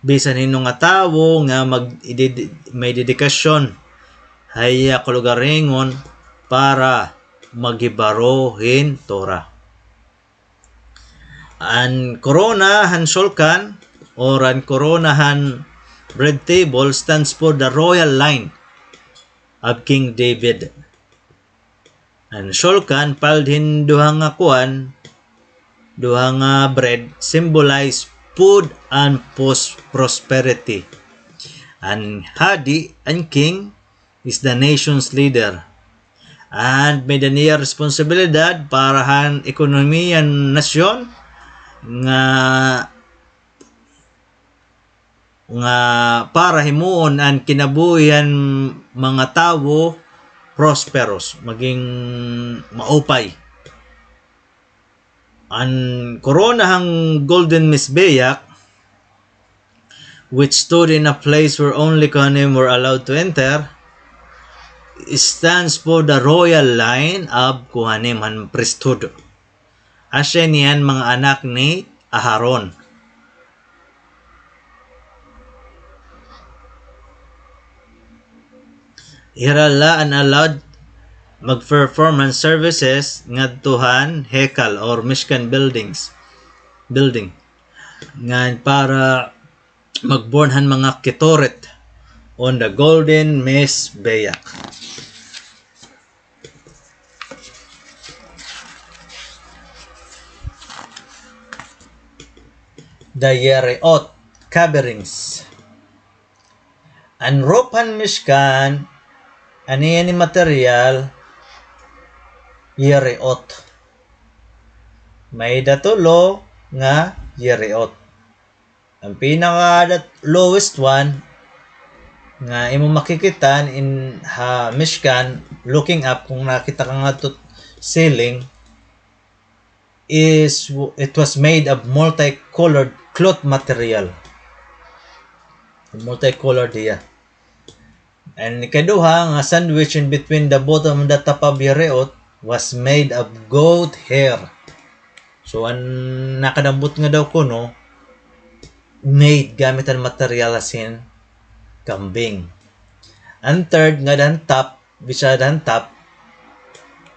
bisan hin-o nga tawo nga mag-, idid-, may dedikasyon ha iya kalugaringon para maghibaro hin Torah. An korona han shulchan or an korona han bread table stands for the royal line of King David. An shulchan piled hin duha nga kuan, duha nga bread, symbolize food and pros-, prosperity. An hadi, an king, is the nation's leader. And may-ada niya responsibilidad para han ekonomiya han nasyon nga, nga para himuon an kinabuhi han mga tawo prosperous, maging maupay. An korona han Golden Mizbeach, which stood in a place where only Kohanim were allowed to enter, stands for the royal line of Kohanim, han priesthood. Asya ini han mga anak ni Aharon. Hira la an allowed mag-perform han services ngadto han Hekal or Mishkan buildings, building. Ngan para mag-burn han mga ketoret on the Golden Mizbeach. The Yereot coverings. An roof han Mishkan, an iya ini material, Yereot. May-ada tulo nga Yereot. An pinaka the lowest one nga imo makikita in ha Mishkan, looking up, kung nakita ka ngadto ceiling, is, it was made of multicolored cloth material. Multicolored hiya. An ikaduha nga sandwich in between the bottom and the top of Yereot was made of goat hair. So, an nakadambot nga daw kuno, made gamit an material as in kambing. An third nga han top, beside han top,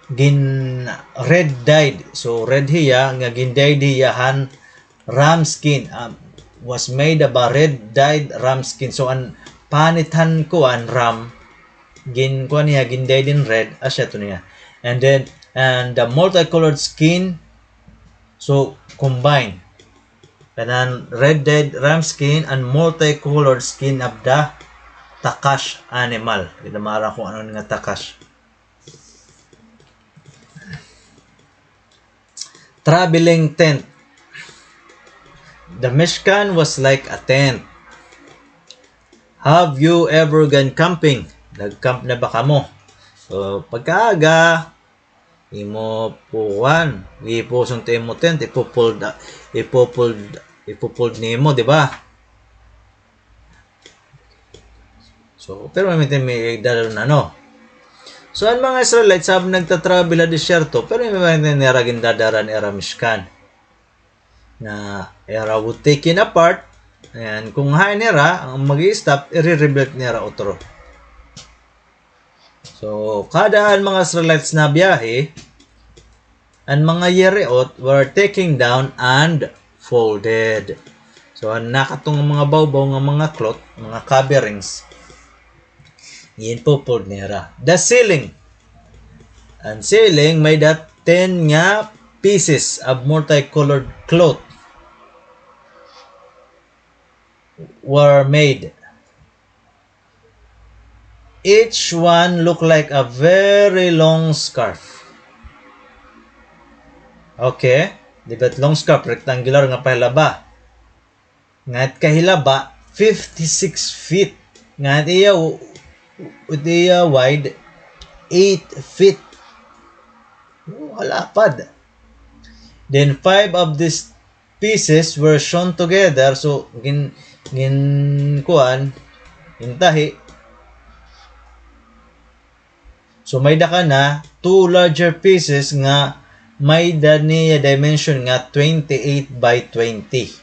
gin red dyed. So, red hiya, nga gin-dyed hiya han ram skin, um, was made of a red dyed ram skin. So, an panit han kuan, ram, gin-kuan niya, gin-dyed in red, asya to niya. And then, and the multicolored skin, so, combine. Kanan red dyed ram skin and multicolored skin of the takash animal. Kita mara kung ano nga takash. Traveling tent. The Mishkan was like a tent. Have you ever gone camping? Nag-camp na ba kamo? So, pagkaaga, imo pukuan, ipuson to imo tent, ipupuld, ipupuld, ipupuld nimo, di ba? So, pero may, may dala na, no? So, an mga Israelites, habang nagta-travel ha disyerto, pero may, may nira gindadara an ira Mishkan. Na ira would taken apart, and kung hain nira, an mag-i-stop, i-rebuild nira utro. So, kada an mga Israelites nabiyahe, an mga Yereot were taken down and folded. So, an nakadto nga mga bawbaw nga mga cloth, mga coverings, ginpo-fold nira. The ceiling. An ceiling may-ada ten nga pieces of multicolored cloth were made. Each one look like a very long scarf. Okay? Di ba long scarf, rectangular nga pahilaba. Ngan kahilaba, fifty-six feet. Ngan iya, iya wide, eight feet. Oh, halapad. Then five of these pieces were sewn together. So, gin-, gin-, kuan, gintahi. So, may-ada ka na two larger pieces nga may-ada niya dimension nga twenty-eight by twenty.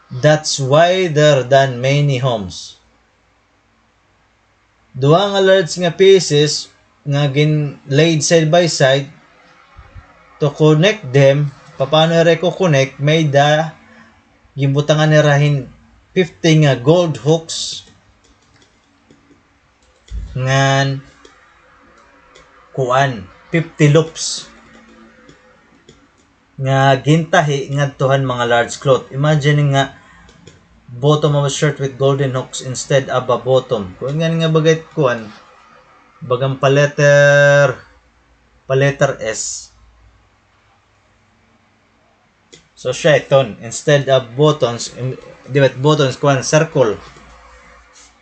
That's wider than many homes. Duha nga large nga pieces nga gin-laid side by side to connect them. Paano ira i-connect? May-ada, ginbutangan nira hin fifty nga gold hooks. Ngan, kuan, fifty loops nga gintahi ngadto han mga large cloth. Imagine nga bottom of a shirt with golden hooks instead of a bottom. Kung nga, nga bagay kuan, Bagan pa letter, pa letter S. So, siya iton, instead of buttons, im-, di ba, buttons, kuan, circle.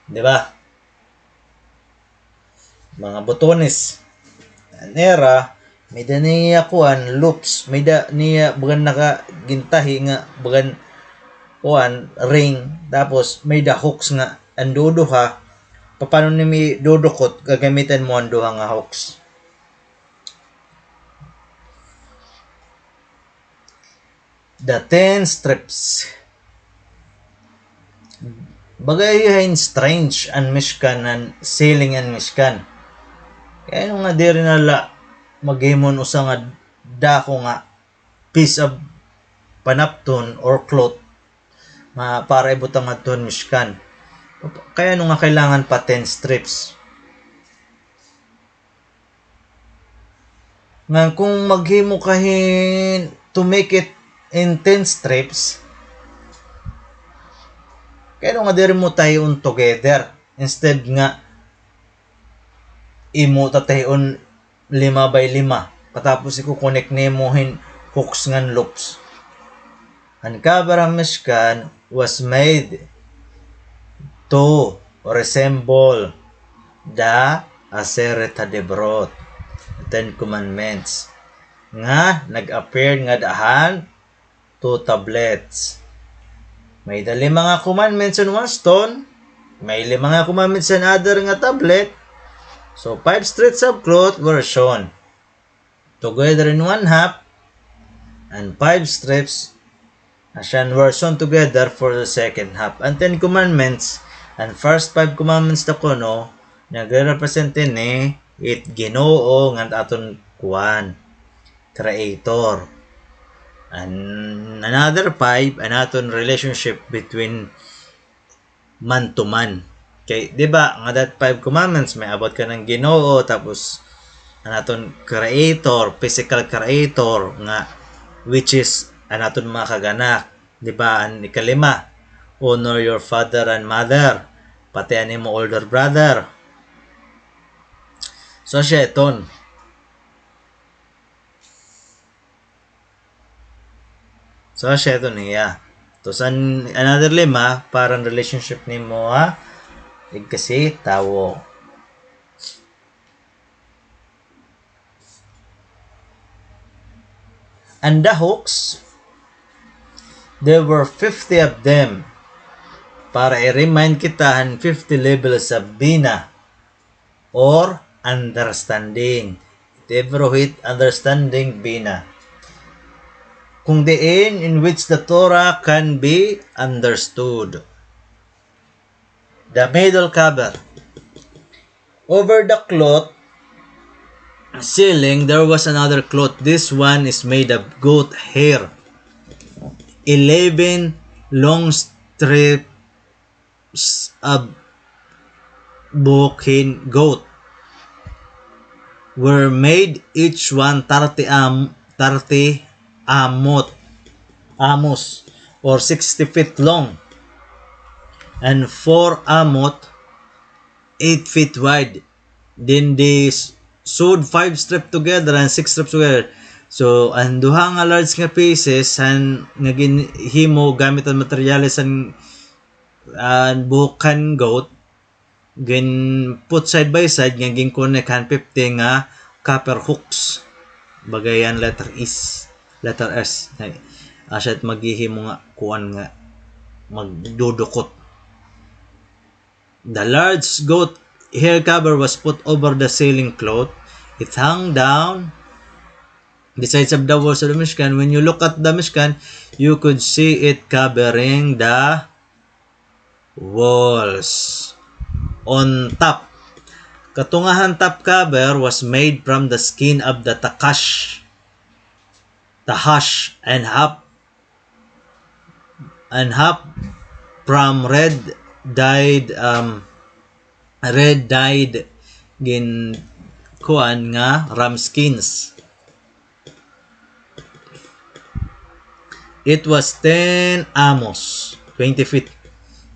Di ba? Mga botones. An ira, may-ada niya kuan, loops, may-ada niya bagan nakagintahi nga bagan kuan, ring, tapos may-ada hooks nga an duduha, papano nimo idudukot, gagamitan mo an duha nga hooks. The ten strips. Baga hiya hin strange an Mishkan, an ceiling an Mishkan. Kay ano nga diri na la maghimo hin usa nga dako nga piece of panapton or cloth nga para ibutang ngadto han Mishkan? Kay ano nga kailangan pa ten strips? Ngan kung maghimo ka hin, to make it in ten strips, kay ano nga diri mo tahion together? Instead nga imo tahion lima by lima, katapos iko-connect nimo hin hooks ngan loops. An cover han Mishkan was made to resemble the Aseret HaDibrot, Ten Commandments, nga nag-appear ngada han two tablets. May-ada lima nga commandments on one stone, may lima nga commandments on other nga tablet. So, five strips of cloth were sewn together in one half, and five strips, asyan, were sewn together for the second half. An Ten Commandments, an first five commandments ta kuno, nagre-represent ini it Ginoo ngan aton kuan, Creator. An another five, an aton relationship between man to man. Kay, di ba, nga that five commandments, may about kan Ginoo, tapos, an aton creator, physical creator, nga, which is, an aton mga kag-anak. Di ba, an ikalima, honor your father and mother, pati an imo older brother. So, siya iton. So, siya ito niya. Tapos, an-, another lima, para an relationship nimo, ha? Igkasi, tawo. And the hooks, there were fifty of them. Para i-remind kita han fifty levels of Bina. Or understanding. It Hebrew hit understanding, Bina. Kung diin in which the Torah can be understood. The middle cover. Over the cloth ceiling, there was another cloth. This one is made of goat hair. Eleven long strip s-, a buhok hin goat were made, each one thirty am-, thirty amot, amos, or sixty feet long, and four amot, eight feet wide. Then they s-, sewed five strip together and six strips together. So, an duha nga large nga pieces han nga ginhimo gamit an materyales han an buhok han goat, gin-put side by side nga gin-connect han fifty nga copper hooks. Baga hiya an letter S, letter S. Ay, asya it maghihimo nga kuan nga magdudukot. The large goat hair cover was put over the ceiling cloth. It hung down the sides of the walls of the Mishkan. When you look at the Mishkan, you could see it covering the walls. On top. Katunga han top cover was made from the skin of the takash, tahash, and half, and half from red dyed, um, red dyed gin-, kuan nga ram skins. It was ten amos, twenty feet,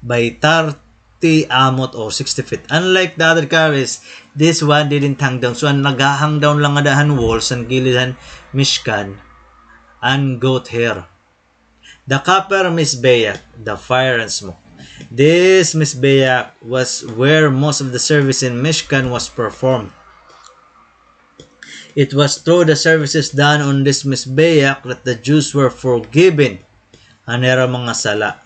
by thir-, sixty amot or sixty feet. Unlike the other quarries, this one didn't hang down. So, an naghahang down lang ngada han walls, han gilid han Mishkan, an goat hair. The copper Mizbeach, the fire and smoke. This Mizbeach was where most of the service in Mishkan was performed. It was through the services done on this Mizbeach that the Jews were forgiven an ira mga sala.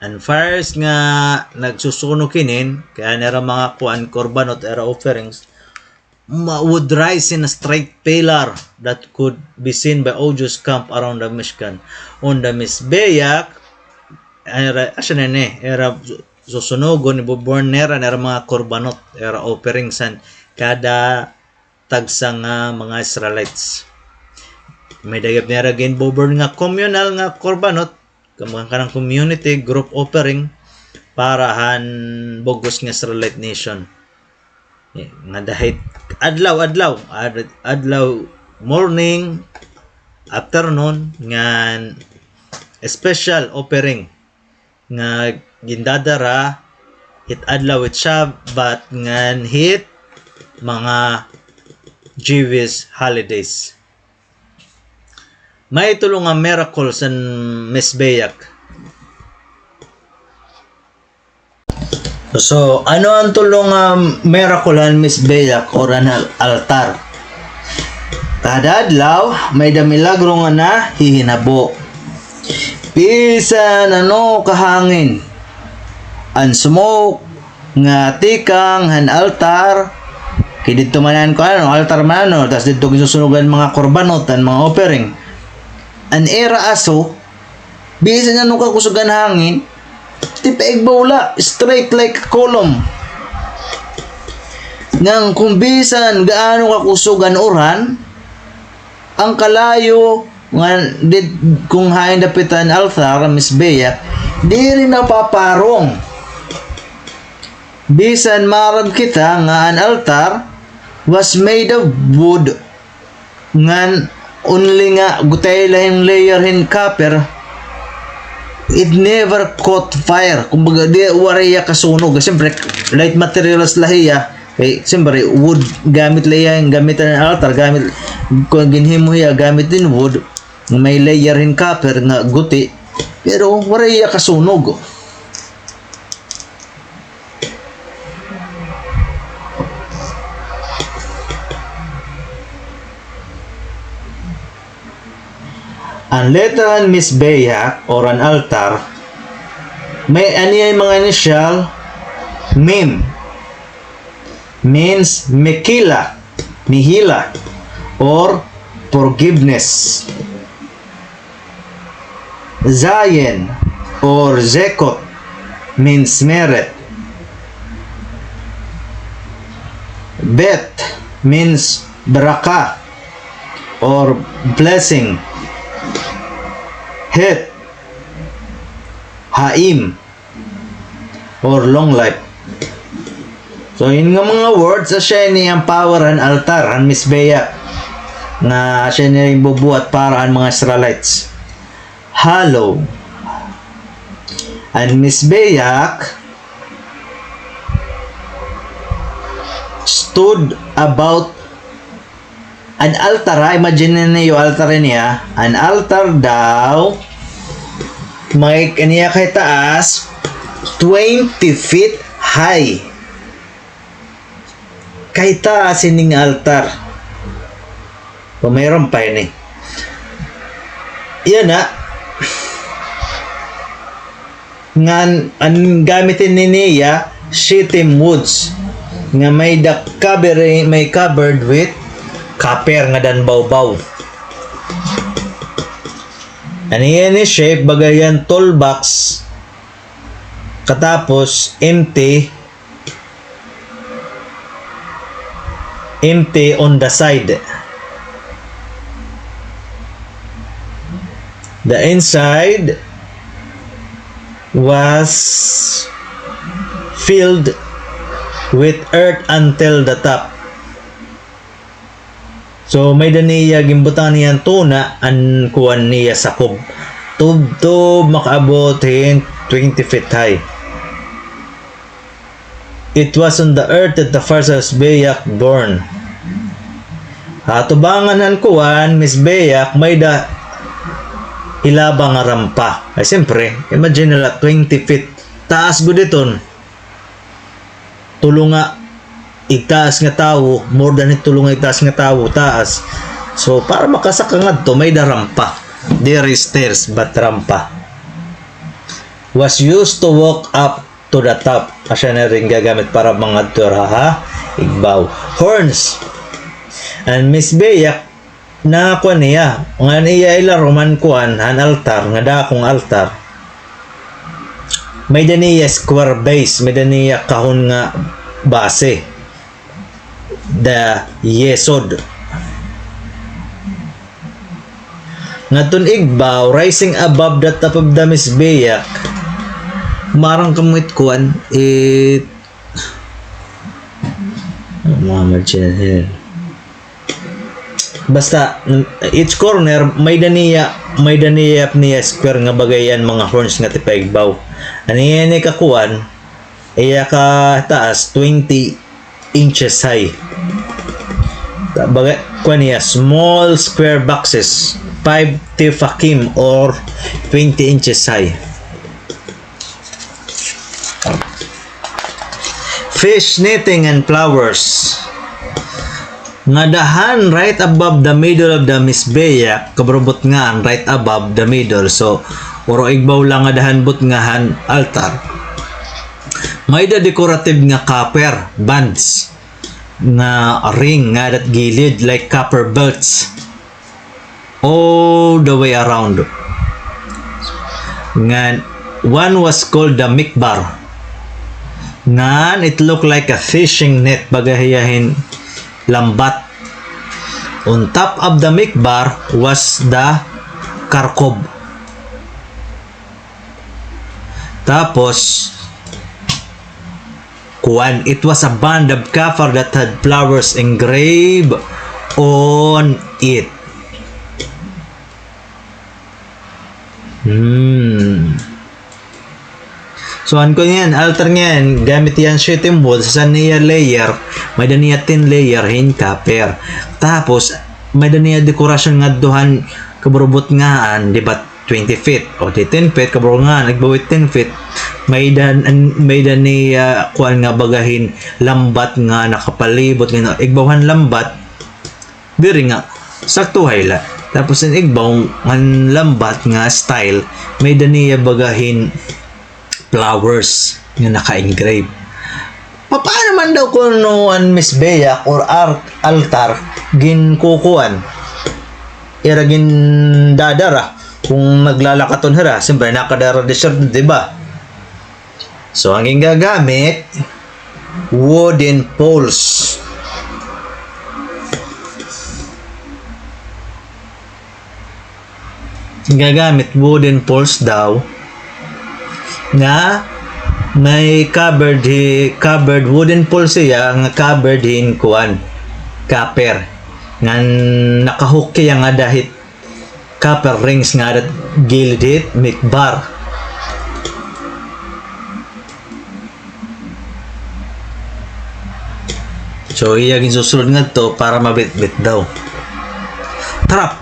An fires nga nagsusunog hinin, kay an ira mga kuan, korbanot, ira offerings, ma-, would rise in a straight pillar that could be seen by all Jews camp around the Mishkan. On the Mizbeach, ira, asya na ni, ira su-, susunugon, ibuburn nira an ira mga korbanot, ira offerings han kada tagsa nga mga Israelites. May-ada gihap nira ginbuburn nga communal nga korbanot, kan kanang community group offering para han bug-os nga Israelite nation. Eh, ngada hit adlaw, adlaw, ad-, adlaw, morning, afternoon, ngan special offering nga gindadara hit adlaw hit Shabbat ngan hit mga Jewish holidays. May tulo nga miracles an Mizbeach. So, ano an tulo nga miracle han Mizbeach or an al-, altar? Kada adlaw, may-ada milagro nga nahihinabo. Bisan ano kahangin, an smoke nga tikang han altar, kay didto man an kuan, altar man ano, tas didto ginsusunugan mga korbanot, an mga offering. An ira aso, bisan ano kakusog an hangin, di pa igbaw la, straight like a column. Ngan kon bisan gaano kakusog an uran, an kalayo nga did-, kon hain dapit an altar, Mizbeach, diri napaparong. Bisan maaram kita nga an altar was made of wood, ngan only nga gutiay la hin layer hin copper, it never caught fire. Kumbaga, di, waray hiya kasunog. Siyempre, light materials la hiya. Kay, siyempre, wood, gamit la hiya, gamit an altar, gamit, kon ginhimo hiya, gamit hin wood, may layer hin copper nga guti, pero waray hiya kasunog. An letra han Mizbeach or an altar, may an iya mga initial, Mem means Mekila, Mehila, or forgiveness. Zayin or Zekot means merit. Bet means barakah or blessing. Het, haim, or long life. So, ini nga mga words, asya ini an power han altar han Mizbeach, nga asya ini ginbubuhat para han mga Israelites. Hollow. An Mizbeach stood about An altar, ha, imagine niyo altar ini, ha. An altar daw, may kaniya kahitaas, twenty feet high. Kahitaas ini nga altar. O, mayroon pa ini. Yana. Ngan an gamit ini niya, shittim woods, nga may-ada cover, may covered with copper ngada an bawbaw. An iya ini shape, baga hiya toolbox, katapos empty, empty on the side. The inside was filled with earth until the top. So, may-ada niya, ginbutangan niya hin tuna an kuan niya, sakob. Tubtob makaabot hin twenty feet high. It was on the earth that the first Mizbeach born. Ha tubangan han kuan, Mizbeach, may-ada hilaba nga rampa. Ay, siyempre, imagine nira, twenty feet. Taas gud iton. Tulo nga igtaas nga tawo, more than tulo nga igtaas nga tawo, taas. So, para makasaka ngadto, may-ada rampa. There is stairs, but rampa. Was used to walk up to the top. Asya na rin gagamit para mangadto ha igbaw. Horns. An Mizbeach, na kuan niya. Ngan iya ilarom han kuan, han altar, nga dako nga altar. May-ada niya square base, may-ada niya kahon nga base. The yesod. Ngadton igbaw, rising above the top of the Mizbeach, maaram kamo it kuan, it, Muhammad Shahir. Basta, each corner, may-ada niya, may-ada niya, niya square nga bagay an mga horns nga tipaigbaw. An iya ini kakuan, iya kataas, twenty inches high. Ta-, baga-, kuan niya, small square boxes, five tefachim or twenty inches high. Fish netting and flowers. Ngada han right above the middle of the Mizbeach, kaburo butngaan, right above the middle. So, puro igbaw la ngada han butnga han altar. May-ada decorative nga copper bands nga ring ngada ha gilid, like copper belts, all the way around. Ngan, one was called the mikbar. Ngan, it looked like a fishing net, baga hiya hin lambat. On top of the mikbar was the karkob. Tapos, kuan, it was a band of copper that had flowers engraved on it. Hmm. So, an kuan niyan, altar niyan, gamit hiya hin shittim wood, san niya layer, may-ada niya thin layer hin copper. Tapos, may-ada niya dekorasyon ngadto han kaburo butngaan, di ba, twenty feet. O, di ten feet, kaburo nga, igbaw it ten feet. May-ada, may-ada niya, ah, kuan nga baga hin lambat nga nakapalibot, nga igbaw han lambat, diri nga, sakto hay la. Tapos, an igbaw han lambat nga style, may-ada niya baga hin flowers nga naka-engrave. Papaano man daw kuno an mizbeach or ar-, altar ginkukuan? Ira gindadara kung naglalakat-on hira, siyempre nakadara desierto, di ba? So, an gingagamit, wooden poles. Gagamit wooden poles daw nga may covered hi-, covered wooden poles hiya nga covered hin kuan, copper. Ngan naka-hook hiya ngada hit copper rings ngada hit gilid hit mikbar. So, iya ginsusulod ngadto para mabitbit daw. Trap.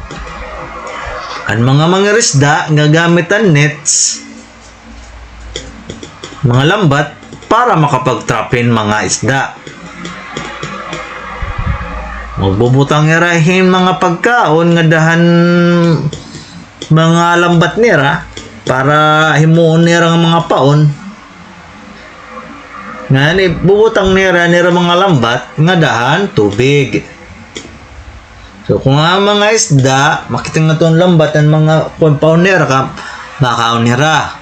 An mga mangirisda gagamit an nets, mga lambat, para makapag-trap hin mga isda. Magbubutang hira hin mga pagkaon ngada han mga lambat nira para himuon nira nga mga paon. Ngan ibubutang nira, nira mga lambat ngada han tubig. So, kung an mga isda, makita ngadto han lambat, an mga kuan, paon nira ka, makaon nira.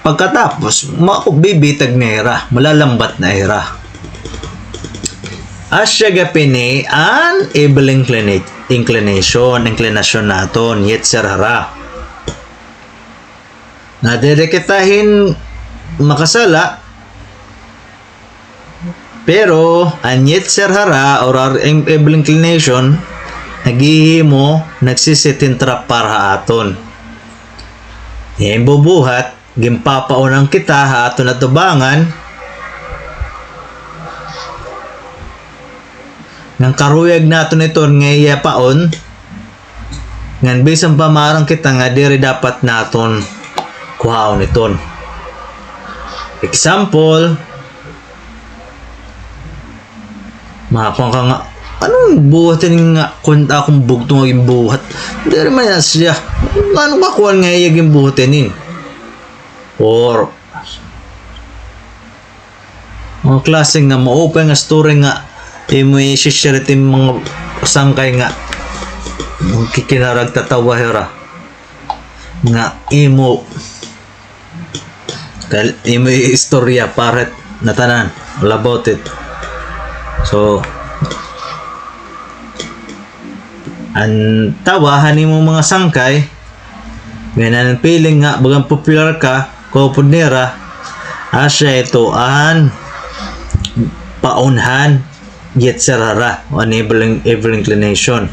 Pagkatapos, ma-, bibitag na hira, malalambat na hira. Asya gihap ini an evil inclina-, inclination, inclination naton, yetzer hara. Nga diri kita hin makasala, pero an yetzer hara or our evil inclination, naghihimo, nagsi-set hin trap para ha aton. Iya bubuhat, ginpapaonan kita ha aton atubangan, ngan karuyag naton iton nga iya paon, ngan bisan pa maaram kita nga diri dapat naton kuhaon iton. Example, makuan ka nga, ano it buhat ini nga kun akon bugto nga ginbuhat? Diri man yana siya. Ano ka kuan nga iya ginbuhat ini? Or mga klase nga maupay nga story nga imo i-share it im mga sangkay nga magkikinarag tatawa hira nga imo kal-, imo i-istorya para it natanan, all about it. So, an tawa han imo mga sangkay, ngan an feeling nga bagan popular ka, kaupod nira, asya ito an paon han yetzer hara, o an evil, evil inclination.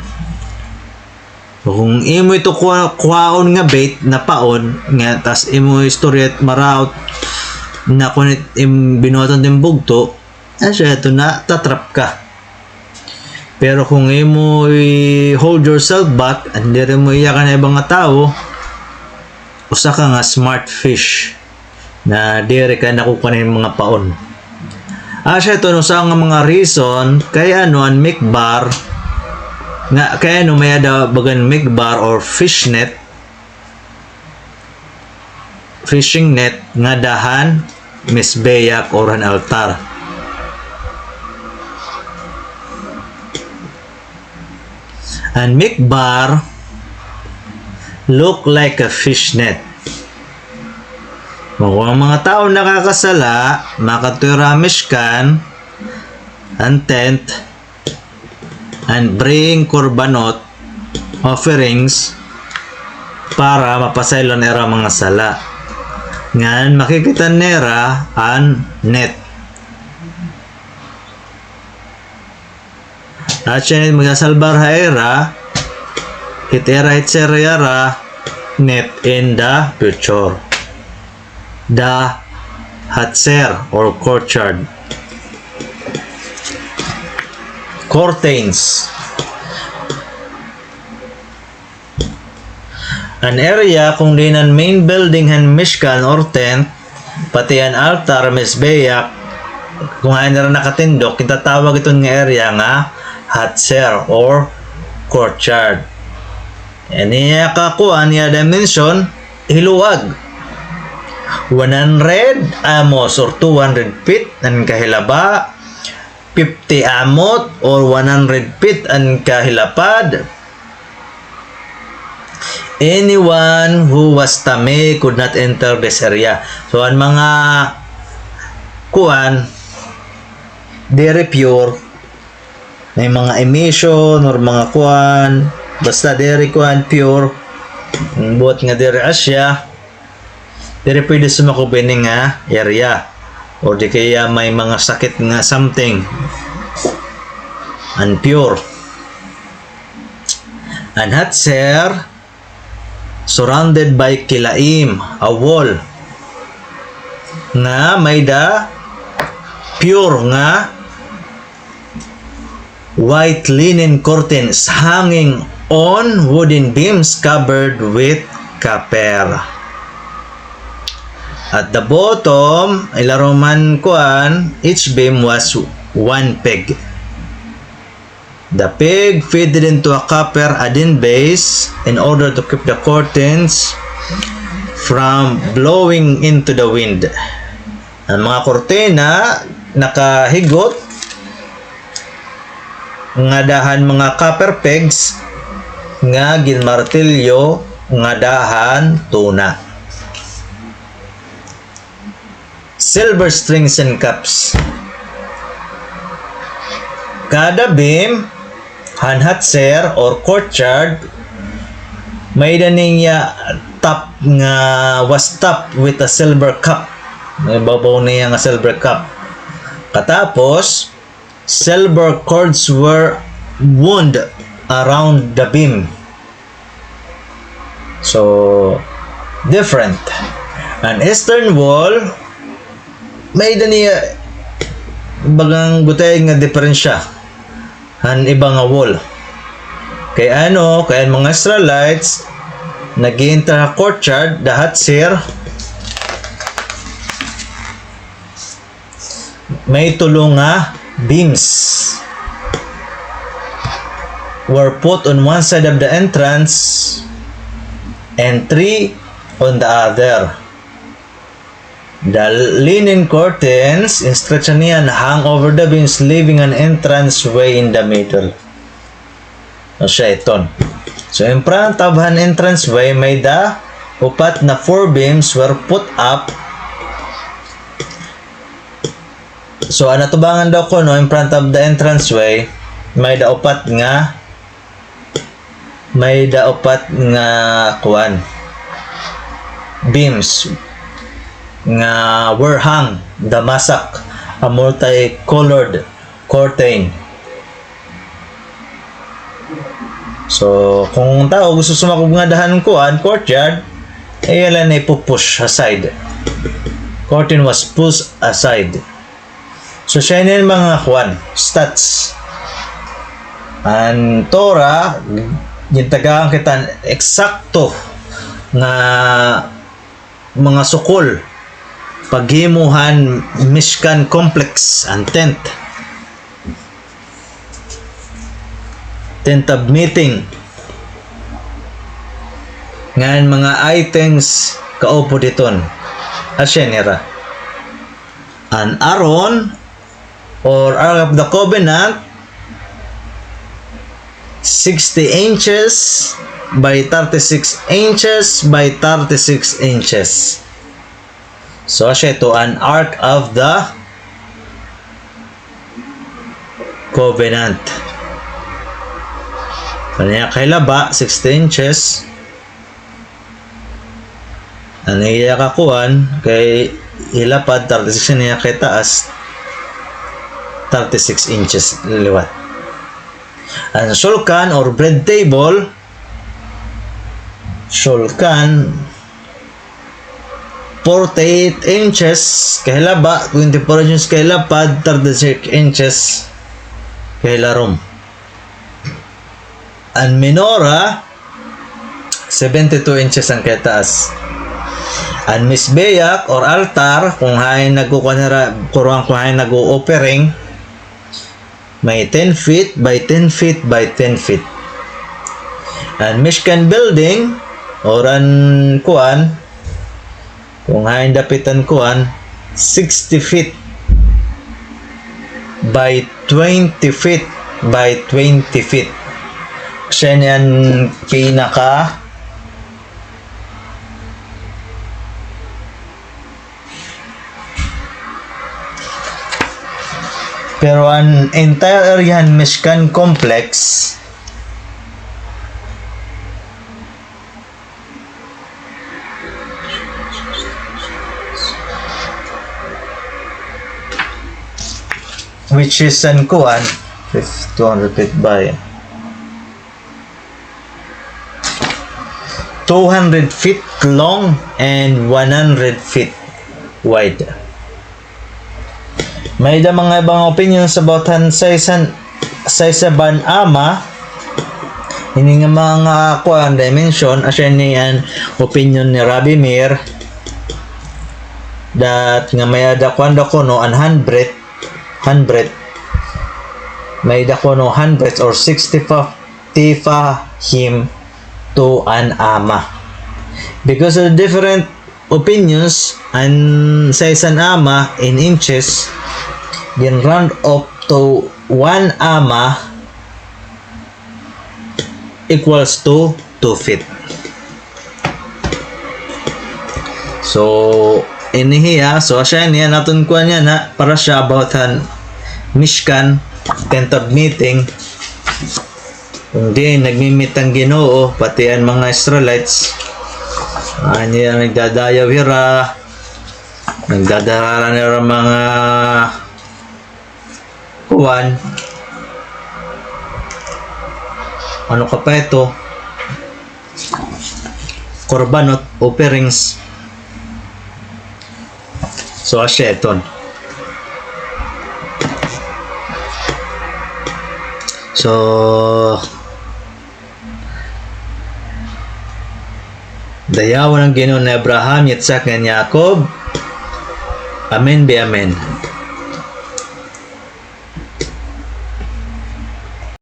Kon imo ito kuha-, kuhaon nga bait na paon, nga tas imo istorya it maraot na kun it im-, binuhatan it im bugto, asya ito na tatrap ka. Pero kon imo i-hold yourself back, an diri mo iyakan an iba nga tawo, usa ka nga smart fish na diri ka nakukuan hin mga paon. Asya ito an usa nga mga reason kay ano an mikbar, nga kay ano may-ada bagan mikbar or fishnet, fishing net ngada han mizbeach or han altar. An mikbar look like a fishnet. Kon an mga tawo nakakasala, makadto hira ha Mishkan, an tent, and bring korbanot, offerings, para mapasaylo an ira mga sala. Ngan makikita nira an net. Asya ini it magsasalbar ha ira, hit ira hit sira hira net in the future. The hatser or courtyard. Curtains. An area kon diin an main building han Mishkan or tent, pati an altar, mizbeach, kon hain nira nakatindog, gintatawag iton nga area nga hatser or courtyard. An iya kakuan, iya dimension, hiluag. One hundred amos or two hundred feet an kahilaba, fifty amot or one hundred feet an kahilapad, anyone who was tamei could not enter this area. So, an mga kuan, diri pure, may mga emission or mga kuan, basta diri kuan pure, buot nga diri asya, diri pwede sumakob ini nga area. Or di kaya may mga sakit nga something. Unpure. An hatser, surrounded by kilaim, a wall, nga may-ada pure nga white linen curtains hanging on wooden beams covered with copper. At the bottom, ilarom han kuan, each beam was one peg. The peg fitted into a copper adin base in order to keep the curtains from blowing into the wind. An mga kurtina nakahigot ngada han mga copper pegs nga ginmartilyo ngada han tuna. Silver strings and cups. Kada beam han hatser or courtyard, may-ada niya top nga was topped with a silver cup. May babaw niya nga silver cup. Katapos, silver cords were wound around the beam. So, different. An eastern wall, may-ada niya bagang gutiay nga diperensya han iba nga wall. Kay ano, kay an mga Israelites, nag-i-enter ha courtyard, the Hatzir, may tulo nga beams were put on one side of the entrance and three on the other. The linen curtains, instruction niyan, hung over the beams, leaving an entrance way in the middle. Asya iton. So, in front of an entrance way, may-ada upat na four beams were put up. So, an atubangan daw kuno, in front of the entrance way, may-ada upat nga, may-ada upat nga kuan, beams nga were hung, damasak, a multicolored curtain. So, kung an tawo gusto sumakob ngada han kuan, courtyard, iya la ini ipu-push aside. Curtain was pushed aside. So, asya ini an mga kuan, stats. An Torah, gintagaan kita hin eksakto nga mga sukol paghimo han Mishkan complex, an tent. Tent of meeting. Ngan mga items kaupod hiton. Asya nira. An aron or Ark of the Covenant, sixty inches by thirty-six inches by thirty-six inches. So, asya ito an Ark of the Covenant. An iya kahilaba, sixty inches. An iya kakuan, kay hilapad, thirty-six, an iya kataas, thirty-six inches liwat. An shulchan or bread table, shulchan, forty-eight inches kahilaba, twenty-four inches kahilapad, thirty-six inches kahilarom. An menorah, seventy-two inches an kataas. An mizbeach or altar, kung hain nagkukuan nira, kuruan kung hain nag-o-offering, may ten feet by ten feet by ten feet. An Mishkan building, or an kuan, kung hain dapit an kuan, sixty feet by twenty feet by twenty feet. Asya ini an pinaka, pero an entire area han Mishkan complex, which is an kuan, two hundred feet by two hundred feet long and one hundred feet wide. May-ada mga ibang opinions about han size han, size of an amah. Ini nga mga kuan, dimension, asya ini an opinion ni Rabbi Meir, that nga may-ada kuan daw kuno an handbreadth, handbreadth. May-ada kuno handbreadth or sixty-five tefahim to an amah. Because of the different opinions, an size han amah in inches, gin-round off to one amah equals to two feet. So, ini hiya, so, asya ini an aton kuan yana, parasha about han Mishkan, tent of meeting. Kung diin nagmi-meet an Ginoo, pati an mga Israelites, ah, niya nagdadayaw hira, nagdadara hira mga kuan, ano ka pa ito, korbanot, offerings. So, asya iton. So, dayawon an Ginoo ni Abraham, Yitzhak, ngan Yaakov. Amen bi amen.